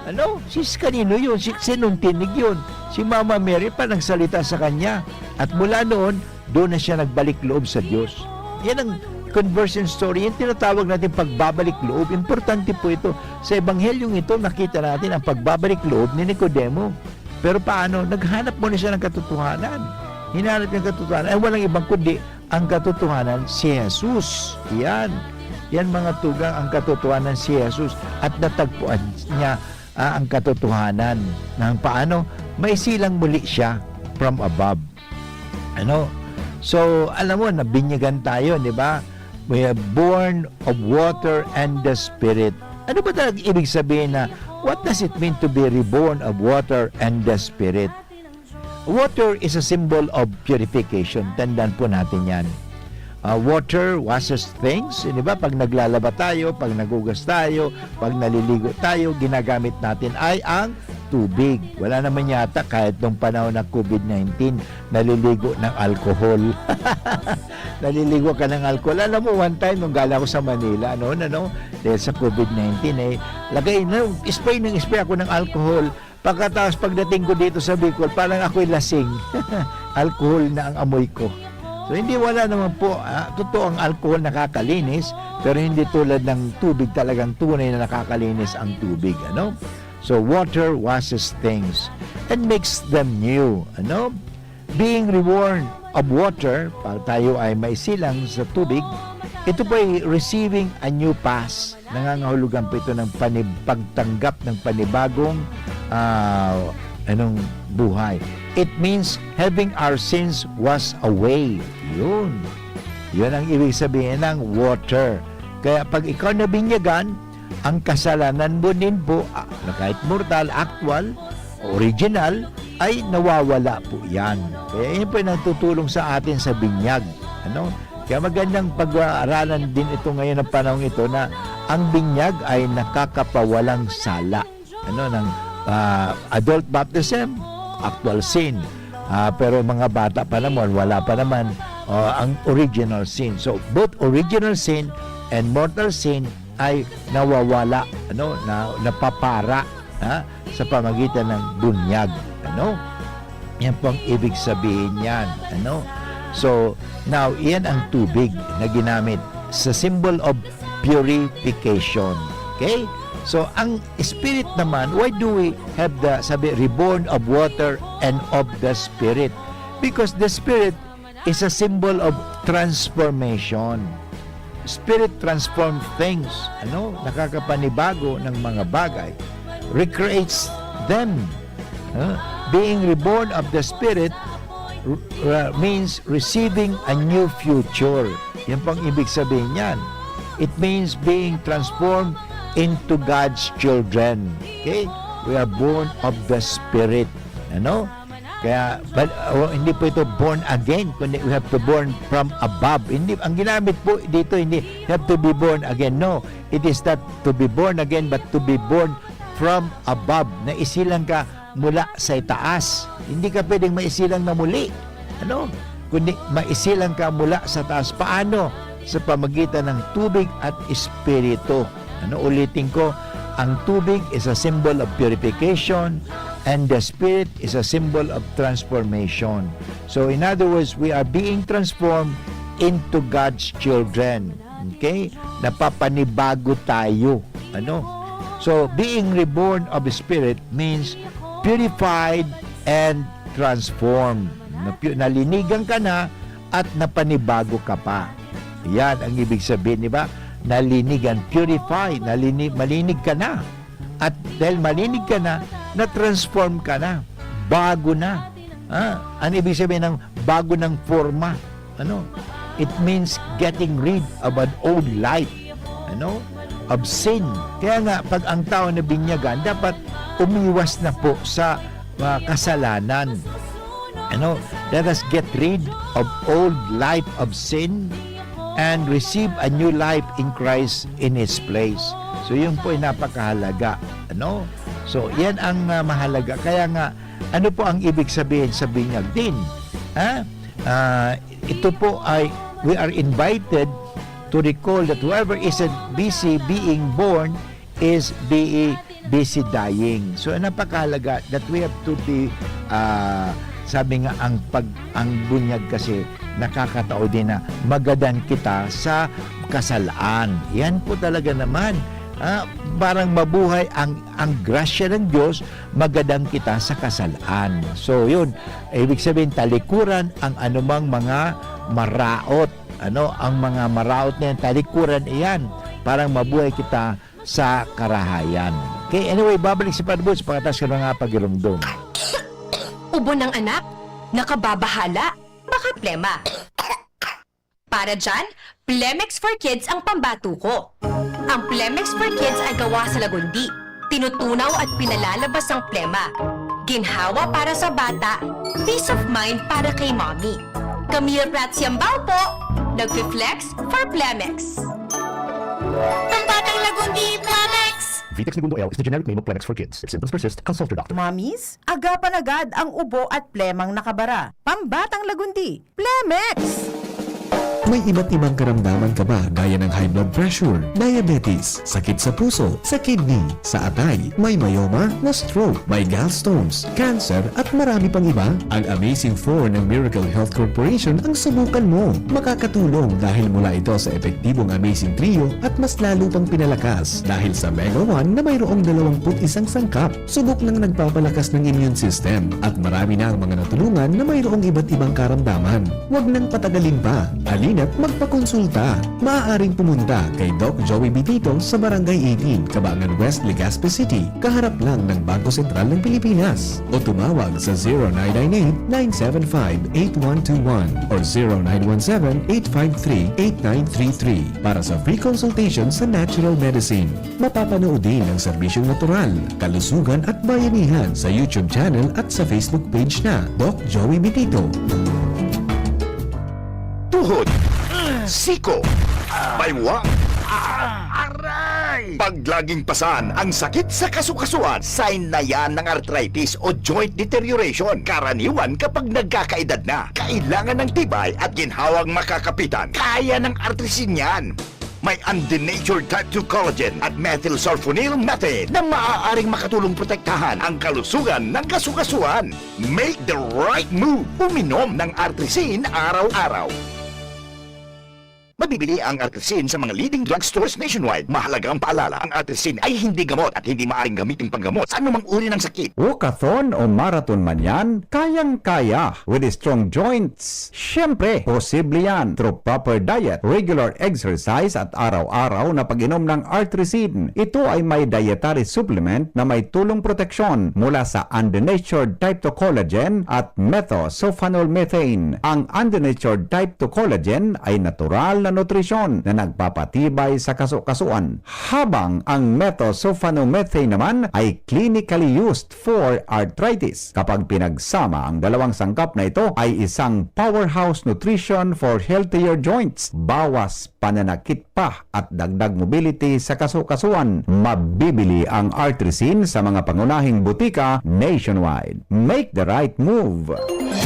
Ano? Si, kanino yun? Si, sinong tinig yun? Si Mama Mary pa nagsalita sa kanya. At mula noon, doon na siya nagbalik loob sa Diyos. Yan ang conversion story. Yung tinatawag natin pagbabalik loob. Importante po ito. Sa Ebanghelyong ito, nakita natin ang pagbabalik loob ni Nicodemo. Pero paano? Naghanap muna siya ng katotohanan. Hinanap niya ang katotohanan. Ay, walang ibang kundi ang katotohanan, si Jesus. Yan. Yan, mga tugang, ang katotohanan, si Jesus. At natagpuan niya, ah, ang katotohanan. Nang paano? May silang muli siya from above. Ano? So, alam mo, nabinyagan tayo, di ba? We are born of water and the Spirit. Ano ba talaga ibig sabihin na, what does it mean to be reborn of water and the Spirit? Water is a symbol of purification. Tandaan po natin yan. Ah, water washes things. Di ba? Pag naglalaba tayo, pag nagugas tayo, pag naliligo tayo, ginagamit natin ay ang tubig. Wala naman yata kahit nung panahon ng covid nineteen, naliligo ng alcohol. Naliligo ka ng alcohol. Alam mo, one time, nung gala ako sa Manila, ano, ano, dahil sa covid nineteen, eh, lagay na, spray ng spray ako ng alcohol. Pagkatapos, pagdating ko dito sa Bicol, parang ako'y lasing. Alcohol na ang amoy ko. So, hindi, wala naman po, ah, totoo, ang alcohol nakakalinis, pero hindi tulad ng tubig, talagang tunay na nakakalinis ang tubig, ano? So, water washes things and makes them new, ano? Being reborn of water, para tayo ay maisilang sa tubig, ito po ay receiving a new path. Nangangahulugan po ito ng panib-, pagtanggap ng panibagong, ah, anong buhay. It means having our sins wash away. Yun. Yun ang ibig sabihin ng water. Kaya pag ikaw nabinyagan, ang kasalanan mo din po, ah, na kahit mortal, actual, original, ay nawawala po yan. Kaya yun po yung nagtutulong sa atin sa binyag. Ano? Kaya magandang pag-aaralan din ito ngayon ng panahong ito na ang binyag ay nakakapawalang sala. Ano, ng, ah, adult baptism, actual sin. Ah, pero mga bata pa naman, wala pa naman, oh, ang original sin. So, both original sin and mortal sin ay nawawala, ano, na, napapara, ha, sa pamagitan ng bunyag, ano? Yan po ang ibig sabihin niyan, ano? So, now, iyan ang tubig na ginamit sa symbol of purification. Okay? So, ang spirit naman, why do we have the, sabi, reborn of water and of the spirit? Because the spirit is a symbol of transformation. Spirit transform things, ano? Nakakapanibago ng mga bagay, recreates them. Ah, being reborn of the Spirit r-, r-, means receiving a new future. Yan pang ibig sabihin niyan. It means being transformed into God's children. Okay? We are born of the Spirit. Ano? Kaya, but, oh, hindi po ito born again, kundi we have to born from above. Hindi, ang ginamit po dito, hindi, you have to be born again. No, it is not to be born again, but to be born from above. Naisilang ka mula sa itaas. Hindi ka pwedeng maisilang na muli. Ano? Kundi maisilang ka mula sa taas. Paano? Sa pamagitan ng tubig at espiritu. Ano, ulitin ko, ang tubig is a symbol of purification and the spirit is a symbol of transformation. So, in other words, we are being transformed into God's children. Okay? Napapanibago tayo. Ano? So, being reborn of the Spirit means purified and transformed. Napi-, nalinigan ka na at napanibago ka pa. Yan ang ibig sabihin, di ba? Nalinigan, purify, nalini-, malinig ka na. At dahil malinig ka na, na-transform ka na. Bago na. Ah, ano ibig sabihin ng bago ng forma? Ano? It means getting rid of an old life. Ano? Of sin. Kaya nga, pag ang tao nabinyagan, dapat umiwas na po sa, ah, kasalanan. Ano? Let us get rid of old life of sin and receive a new life in Christ in His place. So, yun po ay napakahalaga. Ano? So, yan ang, ah, mahalaga. Kaya nga, ano po ang ibig sabihin sa binyag din? Ha? Ah, ito po ay, we are invited to recall that whoever isn't busy being born is be-, busy dying. So, napakahalaga that we have to be, ah, sabi nga, ang pag-, ang bunyag kasi nakakatao din na magadan kita sa kasalaan. Yan po talaga naman. Ah, parang mabuhay ang, ang grasya ng Diyos, magadan kita sa kasalaan. So, yun. Ibig sabihin, talikuran ang anumang mga maraot. Ano, ang mga maraot na yan, talikuran iyan. Parang mabuhay kita sa karahayan. Okay, anyway, babalik si Padre Boots pagkatapos ng mga pagirumdom. Ubo ng anak? Nakababahala? Baka plema. Para dyan, Plemex for Kids ang pambato ko. Ang Plemex for Kids ay gawa sa lagundi. Tinutunaw at pinalalabas ang plema. Ginhawa para sa bata, peace of mind para kay mommy. Camille Prats Yambao po, nagfi-flex for Plemex. Pambatang Lagundi, Plemex! Vitex Negundo L is the generic name of Plemex for kids. If symptoms persist, consult your doctor. Mommies, agapan agad ang ubo at plemang nakabara. Pambatang Lagundi, Plemex! May iba't ibang karamdaman ka ba gaya ng high blood pressure, diabetes, sakit sa puso, sa kidney, sa atay, may myoma, na stroke, may gallstones, cancer, at marami pang iba? Ang Amazing four ng Miracle Health Corporation ang subukan mo. Makakatulong dahil mula ito sa epektibong Amazing Trio at mas lalo pang pinalakas dahil sa Mega one na mayroong dalawang put isang sangkap. Subok ng nagpapalakas ng immune system at marami na ang mga natulungan na mayroong iba't ibang karamdaman. Huwag nang patagalin pa. Halina't magpakonsulta. Maaaring pumunta kay Doc Joey Bitito sa Barangay eighteen, Cabangan West, Legazpi City, kaharap lang ng Bangko Sentral ng Pilipinas. O tumawag sa zero nine nine eight, nine seven five, eight one two one or zero nine one seven, eight five three, eight nine three three para sa free consultation sa natural medicine. Mapapanood din ang serbisyong natural, kalusugan at bayanihan sa YouTube channel at sa Facebook page na Doc Joey Bitito. Tuhod, siko, baywa, aray! Pag laging pasan ang sakit sa kasukasuan, sign na yan ng arthritis o joint deterioration. Karaniwan kapag nagkakaedad na, kailangan ng tibay at ginhawang makakapitan. Kaya ng artrisin yan. May undenatured type two collagen at methylsulfonyl methane na maaaring makatulong protektahan ang kalusugan ng kasukasuan. Make the right move. Uminom ng Artrisin araw-araw. Mabibili ang Artrisin sa mga leading drugstores nationwide. Mahalaga ang paalala, ang Artrisin ay hindi gamot at hindi maaaring gamitin panggamot sa anumang uri ng sakit. Walkathon o marathon man yan, kayang-kaya with strong joints. Siyempre, posible yan through proper diet, regular exercise at araw-araw na pag-inom ng Artrisin. Ito ay may dietary supplement na may tulong proteksyon mula sa undenatured type two collagen at methylsulfonyl methane. Ang undenatured type two collagen ay natural na nutrisyon na nagpapatibay sa kasukasuan, habang ang methylsulfonyl methane naman ay clinically used for arthritis. Kapag pinagsama ang dalawang sangkap na ito, ay isang powerhouse nutrition for healthier joints, bawas pananakit pa at dagdag mobility sa kasukasuan. Mabibili ang Artrisin sa mga pangunahing butika nationwide. Make the right move!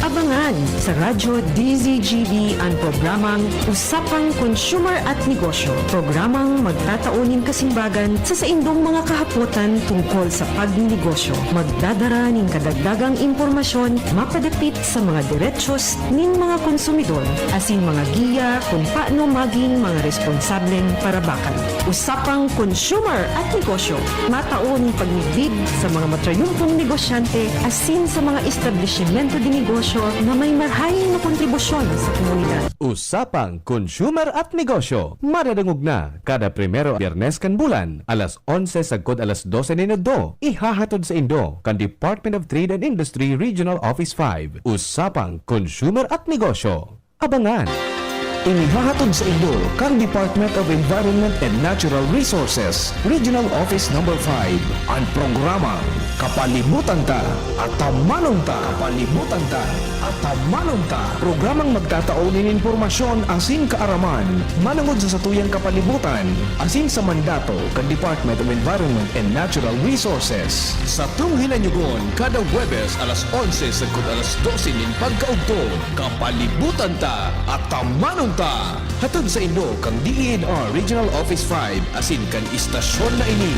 Abangan sa Radyo D Z G B an programang Usapang Consumer at Negosyo, programang magtatao nin kasimbagan sa saindong mga kahapotan tungkol sa pagnenegosyo. Magdadara nin kadagdagang impormasyon mapadapit sa mga derechos nin mga konsumidor asin mga giya kun paano magin mga responsableng parabakan. Usapang Consumer at Negosyo, matao nin pagmidbid sa mga matrayumpong negosyante asin sa mga establisimento de negosyo na may marahay na kontribusyon sa komunidad. Usapang Consumer at Negosyo, madadangog na kada primero Biyernes kan bulan, alas onse sagkod alas dose nin udto. Ihahatod saindo kan Department of Trade and Industry Regional Office five. Usapang Consumer at Negosyo. Abangan! Inihahatod saindo kan Department of Environment and Natural Resources, Regional Office Number five, an programang Kapalibutan Ta, Atamanon Ta. Kapalibutan Ta, Atamanon Ta. Programang magtatao nin impormasyon asin kaaraman manongod sa satuyang kapalibutan asin sa mandato kan Department of Environment and Natural Resources. Satong hinanyugon kada Huwebes alas onse sagkod alas dose nin pagkaugtod. Kapalibutan Ta, Atamanon Ta. Hatod saindo kan D E N R Regional Office five asin kan istasyon na ini.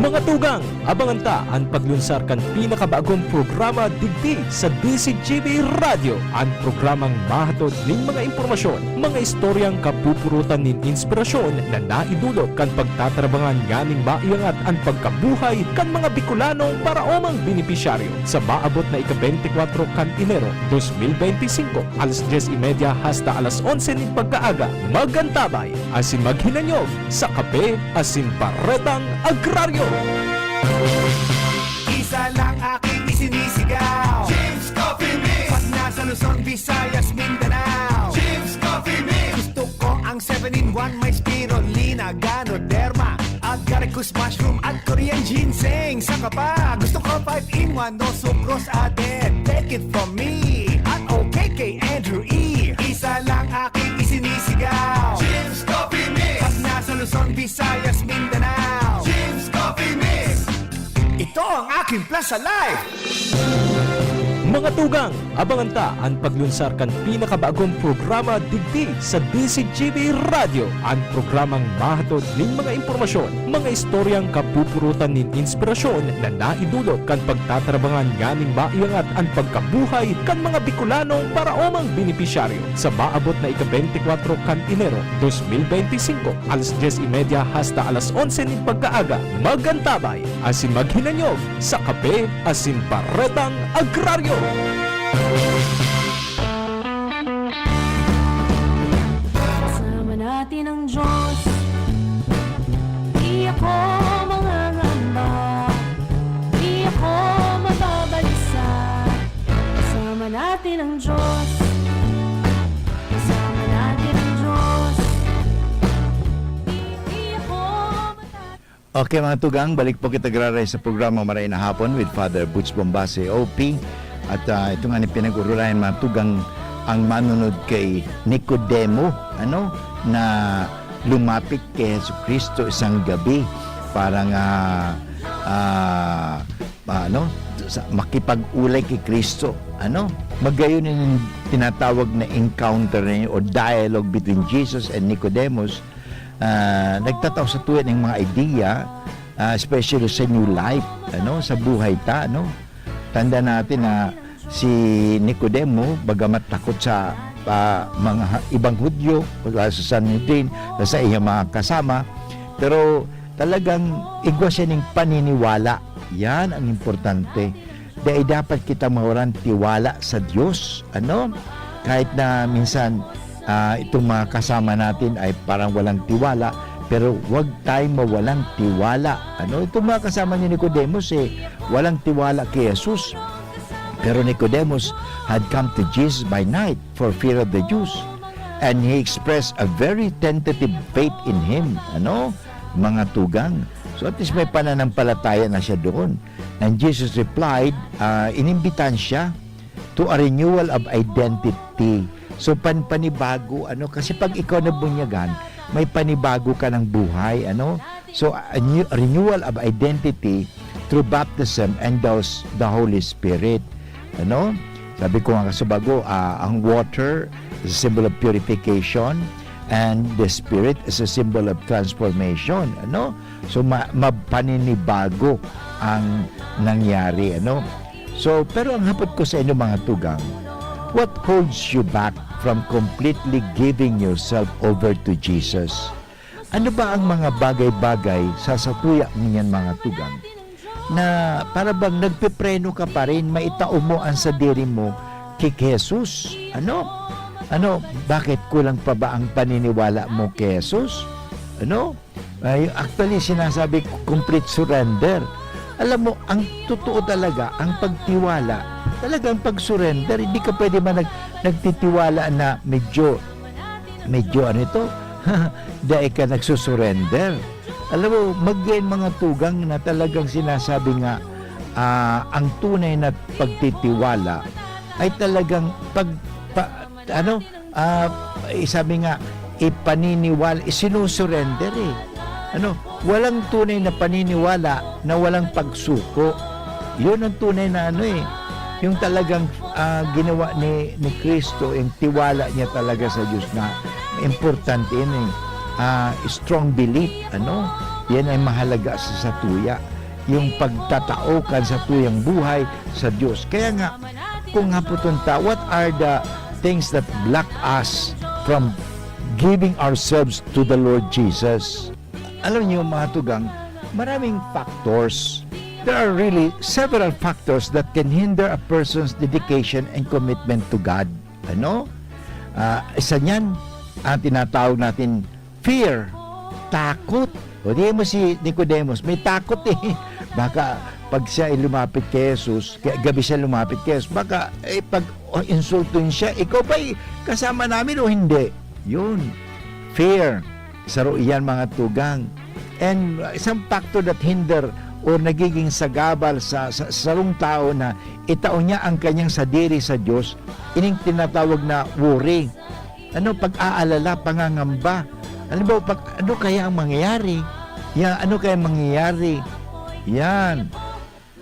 Mga tugang, abangan ta an paglunsar kan pinakabagong programa digdi sa D Z G B Radyo, an programang mahatod nin mga impormasyon, mga istoryang kapupurutan nin inspirasyon na naidulot kan pagtatarabangan nganing maiangat an pagkabuhay kan mga Bicolanong paraomang benepisyaryo. Sa maabot na ika-bente kwatro kan Enero dos mil bente singko, alas dyes y media hasta alas onse nin pagkaaga, mag-antabay asin maghinanyog sa Kape asin Baretang Agraryo. Isa lang aking isinisigaw, James Coffee Mix. Pag nasa Luzon, Visayas, Mindanao, James Coffee Mix. Gusto ko ang seven-in-one, may spirulina, ganoderma, agaricus mushroom at Korean ginseng. Saka pa, gusto ko five-in-one, no sucrose added. Take it from me at okay kay Andrew E. Isa lang aking isinisigaw, James Coffee Mix. Pag nasa Luzon, Visayas, Mindanao, James Coffee Mix. Ito ang aking Timpla sa Live! Mga tugang, abangan ta an paglunsar kan pinakabagong programa digdi sa D Z G B Radyo, an programang mahatod nin mga impormasyon, mga istoryang kapupurutan nin inspirasyon na naidulot kan pagtatarabangan nganing maiangat an pagkabuhay kan mga Bicolanong paraomang benepisyaryo. Sa maabot na ika-beintikwatro kan Enero, dos mil beintisinko, alas dyes y media hasta alas onse nin pagkaaga, magantabay asin maghinanyog sa Kape asin Baretang Agraryo. Kasama natin ang Diyos. Di ako mangangamba. Di ako mababalisa. Kasama natin ang Diyos. Kasama natin ang Diyos. Di, di ako matat- Okay, mga tugang, balik po kita giraray sa programa Maray na Hapon with Father Butch Bombase, O P. At, ah, ito nga ni pinag-urulayan, mga tugang, ang manunod kay Nicodemo, ano, na lumapit kay Jesu Cristo isang gabi para nga, ah, ano, sa, makipag-ulay kay Cristo, ano? Magayon yung tinatawag na encounter na yun o dialogue between Jesus and Nicodemus. Ah, nagtatao sa tuya ng mga idea, ah, especially sa new life, ano, sa buhay ta, ano. Tanda natin na si Nicodemo, bagamat takot sa, ah, mga ha-, ibang Hudyo, sa Sanhedrin, sa iyang mga kasama, pero talagang igwa siya ning paniniwala. Yan ang importante. Dai dapat kita mawalan tiwala sa Dios, ano? Kahit na minsan, ah, itong mga kasama natin ay parang walang tiwala, pero wag tayong mawalang tiwala, ano? Itong mga kasama ni Nicodemus, eh, walang tiwala kay Jesus. Pero Nicodemus had come to Jesus by night for fear of the Jews, and he expressed a very tentative faith in him, ano? Mga tugang. So, at least may pananampalataya na siya doon. And Jesus replied, ah, inimbitahan siya to a renewal of identity. So, pan-, panibago, ano, kasi pag ikaw nabunyagan, may panibago ka ng buhay, ano? So, a new, a renewal of identity through baptism and those, the Holy Spirit, ano? Sabi ko nga sa bago, ah, ang water is a symbol of purification and the Spirit is a symbol of transformation, ano? So, ma-, mapaninibago ang nangyari, ano? So, pero ang hapot ko sa inyo, mga tugang, what holds you back from completely giving yourself over to Jesus? Ano ba ang mga bagay-bagay sa satuya ngunyan, mga tugang, na para bang nagpepreno ka pa rin, maitao mo ang sadiri mo ki Jesus? Ano? Ano, bakit kulang pa ba ang paniniwala mo ki Jesus? Ano? Ay, actually, sinasabi ko, complete surrender. Alam mo, ang totoo talaga, ang pagtiwala, talagang pag-surrender. Hindi ka pwede man nag-, nagtitiwala na medyo, medyo ano ito, dai ka nagsusurrender. Alam mo, mag-, yan mga tugang na talagang sinasabi nga, ah, ang tunay na pagtitiwala ay talagang pag-, pa-, ano, ah, eh, sabi nga, ipaniniwal-, isinusurrender eh. Ano, walang tunay na paniniwala na walang pagsuko. Yun ang tunay na ano eh, yung talagang, ah, ginawa ni, ni Cristo, yung tiwala niya talaga sa Diyos na importante yun eh. Ah, strong belief, ano, yan ay mahalaga sa satuya. Yung pagtatao kan satuyang buhay sa Diyos. Kaya nga, kung haputon ta, what are the things that block us from giving ourselves to the Lord Jesus? Alam niyo, mga tugang, maraming factors. There are really several factors that can hinder a person's dedication and commitment to God. Ano? Ah, isa niyan, ang tinatawag natin fear, takot. O, di mo si Nicodemus, may takot eh. Baka pag siya ay lumapit kay Jesus, kaya gabi siya lumapit kay Jesus, baka, eh, pag, o, insultuhin siya, "Ikaw ba, eh, kasama namin o hindi?" Yun. Fear. Saro iyan, mga tugang. And, uh, isang factor that hinder or nagiging sagabal sa, sa sarong tao na itao niya ang kanyang sadiri sa Diyos, ining tinatawag na worry. Ano, pag-aalala, pangangamba. Halimbawa, pag, "Ano kaya ang mangyayari? Ya, ano kaya ang mangyayari?" Yan.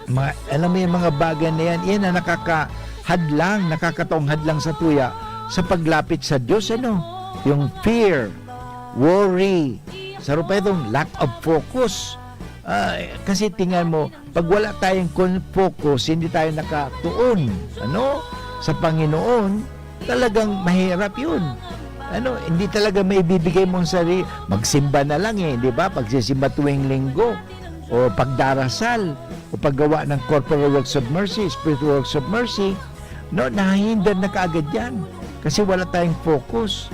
mga, alam mo yung mga bagay na yan, yan ang nakakahadlang, nakakataong hadlang sa tuya sa paglapit sa Diyos, ano? Yung fear, worry, sa rupa itong lack of focus. Ah, kasi tingnan mo, pag wala tayong kun-, focus, hindi tayo nakatuon, ano? Sa Panginoon, talagang mahirap yun. Ano, hindi talaga maibibigay mo ang sarili. Magsimba na lang eh, di ba? Pagsisimba tuwing linggo, o pagdarasal, o paggawa ng corporal works of mercy, spiritual works of mercy, no, nahihinder na kaagad yan. Kasi wala tayong focus.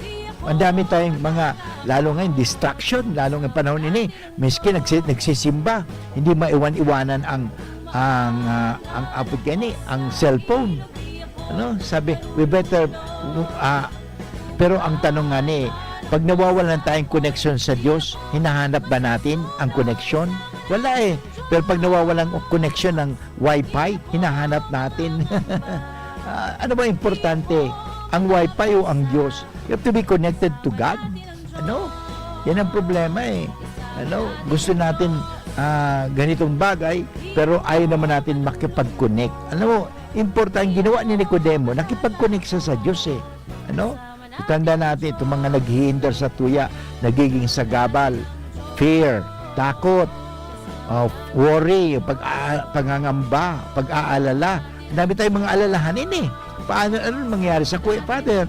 Ang dami tayong mga, lalo ngayon, distraction, lalo ngayong panahon ini. Miski nagsi-, nagsisimba, hindi maiwan-iwanan ang, ang, ah, ang apod gani, ang cellphone. Ano, sabi, we better, ah, pero ang tanong nga ni, pag nawawalan tayong koneksyon sa Diyos, hinahanap ba natin ang koneksyon? Wala eh. Pero pag nawawalan ng koneksyon ng wifi, hinahanap natin. Ah, ano ba importante? Ang wifi o ang Diyos? You have to be connected to God. Ano? Yan ang problema eh. Ano? Gusto natin, ah, ganitong bagay, pero ayaw naman natin makipag-connect. Alam mo, importante, ginawa ni Nicodemo, nakipag-connect siya sa Diyos eh. Ano? Itanda natin, itong mga naghihinder sa tuya, nagiging sagabal, fear, takot, ah, worry, pag pangangamba, pag-aalala. Ang dami tayong mga alalahanin eh. Paano, ano mangyari sa kuya, Father?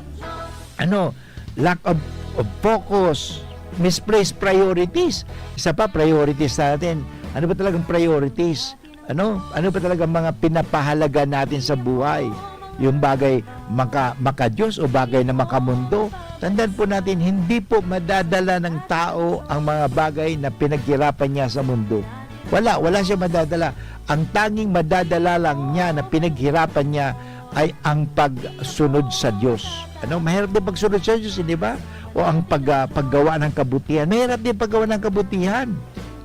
Ano? Lack of, of focus, misplaced priorities. Isa pa, priorities natin. Ano ba talagang priorities? Ano? Ano ba talagang mga pinapahalaga natin sa buhay? Yung bagay maka-, maka-Diyos o bagay na makamundo? Tandaan po natin, hindi po madadala ng tao ang mga bagay na pinaghirapan niya sa mundo. Wala, wala siya madadala. Ang tanging madadala lang niya na pinaghirapan niya ay ang pagsunod sa Diyos. Ano? Mahirap din pagsunod sa Diyos, hindi ba? O ang pag-, ah, paggawa ng kabutihan. Mahirap din paggawa ng kabutihan.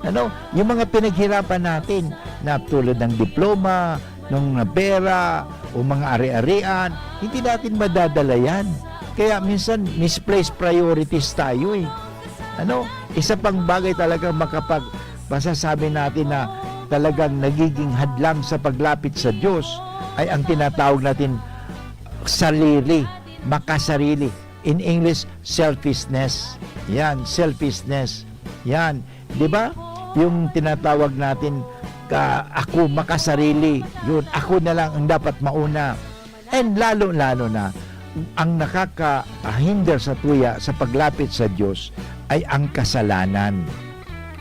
Ano? Yung mga pinaghirapan natin, na tulad ng diploma, ng pera, o mga ari-arian, hindi natin madadala yan. Kaya minsan, misplaced priorities tayo eh. Ano? Isa pang bagay talaga makapag-, masasabi natin na talagang nagiging hadlang sa paglapit sa Diyos ay ang tinatawag natin sarili, makasarili. In English, selfishness. Yan, selfishness. Yan. Di ba? Yung tinatawag natin, ka, ako makasarili. Yun, ako na lang ang dapat mauna. And lalo-lalo na, ang nakakahinder sa tuya sa paglapit sa Diyos ay ang kasalanan.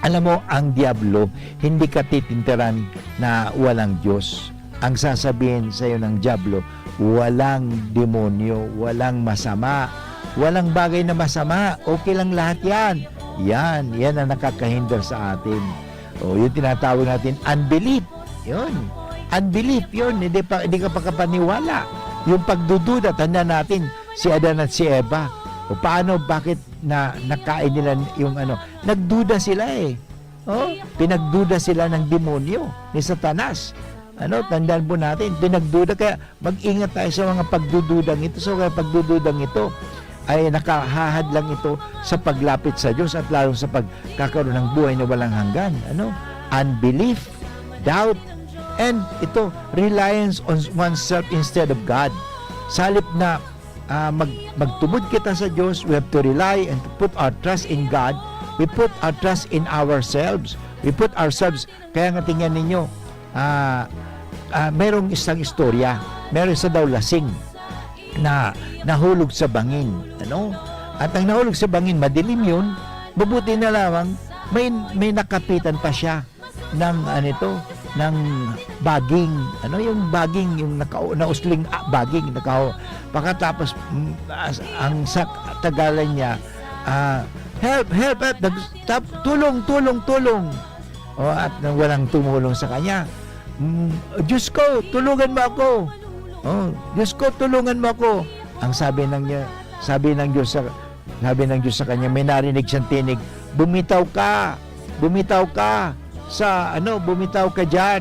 Alam mo, ang Diablo, hindi ka titintiran na walang Diyos. Ang sasabihin sa'yo ng Diablo, "Walang demonyo, walang masama, walang bagay na masama, okay lang lahat yan." Yan, yan ang nakakahinder sa atin. O, yung tinatawag natin, unbelief. Yun. Unbelief, yun. Hindi pa, hindi ka pakapaniwala. Yung pagdududa, tanda natin, si Adan at si Eva. O paano, bakit na nakain nila yung ano? Nagduda sila eh. Oh, pinagduda sila ng demonyo, ni Satanas. Ano, tandaan po natin, pinagduda. Kaya mag-ingat tayo sa mga pagdududang ito. So, kaya pagdududang ito ay nakahahad lang ito sa paglapit sa Diyos at lalong sa pagkakaroon ng buhay na walang hanggan. Ano? Unbelief, doubt, and ito, reliance on oneself instead of God. Sa halip na, ah, mag-, magtubod kita sa Diyos, we have to rely and to put our trust in God. We put our trust in ourselves. We put ourselves, kaya nga tingnan ninyo, ah, ah, merong isang istorya, meron isa daw lasing na nahulog sa bangin, ano? At ang nahulog sa bangin, madilim yun, mabuti na lamang may, may nakapitan pa siya ng, ano ito, ng baging, ano yung baging, yung naka-, nausling, ah, baging, naka-, pagkatapos, mm, as-, ang sa Tagalan niya, ah, "Help, help, help, nag-, tap-, tulong, tulong, tulong." O, at nang walang tumulong sa kanya, "Mm, Diyos ko, tulungan mo ako. Oh, Diyos ko, tulungan mo ako." Ang sabi ng niya, sabi ng Diyos sa, sabi ng Diyos sa kanya, may narinig siyang tinig, "Bumitaw ka, bumitaw ka sa, ano, bumitaw ka diyan.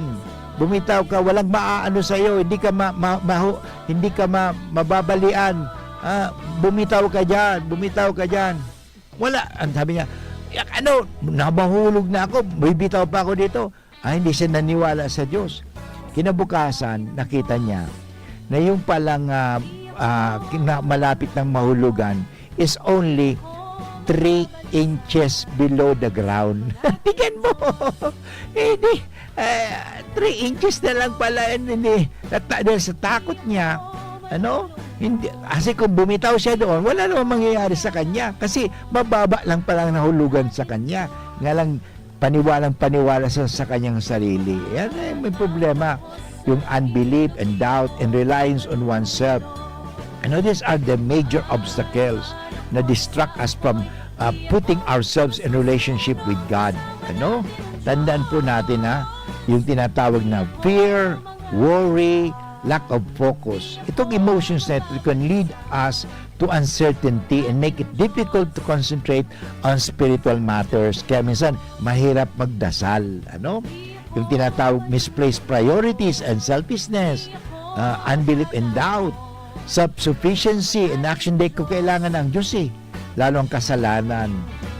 Bumitaw ka, walang maaano sa iyo, hindi ka ma-, ma-, mahu-, hindi ka ma-, mababalian. Ah, bumitaw ka diyan, bumitaw ka diyan." Wala. Ang sabi niya, "Yak, ano, nabahulog na ako, bibitaw pa ako dito." Ay, hindi siya naniwala sa Diyos. Kinabukasan, nakita niya na yung palang, ah, ah, na malapit ng mahulugan is only three inches below the ground. Tingnan mo! Eh, di, eh, three inches na lang pala yun, hindi. Nata-, dahil sa takot niya, ano? Hindi, kasi kung bumitaw siya doon, wala namang mangyayari sa kanya. Kasi mababa lang pala ang nahulugan sa kanya. Nga lang, paniwalang-paniwala siya sa kanyang sarili. Yan eh, may problema. Yung unbelief and doubt and reliance on oneself. Ano, these are the major obstacles na distract us from, uh, putting ourselves in relationship with God. Ano? Tandaan po natin, ha, yung tinatawag na fear, worry, lack of focus. Itong emotions na ito can lead us to uncertainty and make it difficult to concentrate on spiritual matters. Kaya minsan, mahirap magdasal. Ano? Yung tinatawag misplaced priorities and selfishness, uh, unbelief and doubt, self-sufficiency and action. Di ko kailangan ng Diyos eh. Lalo ang kasalanan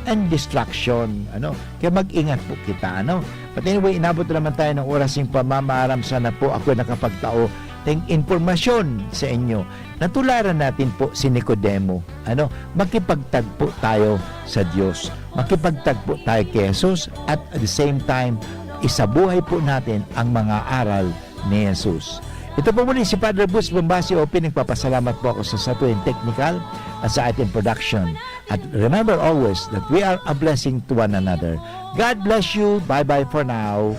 and distraction. Ano? Kaya mag-ingat po kita. Ano? But anyway, inabot na naman tayo ng oras ng pamamaaram. Sana po ako nakapagtao ng impormasyon sa inyo. Natularan natin po si Nicodemo. Ano? Makipagtagpo tayo sa Diyos. Makipagtagpo tayo kay Jesus at at the same time, isabuhay po natin ang mga aral ni Jesus. Ito po muli si Father Boots Bombasi O P. Nagpapasalamat po ako sa Satuyan Technical at sa ating production. At remember always that we are a blessing to one another. God bless you. Bye-bye for now.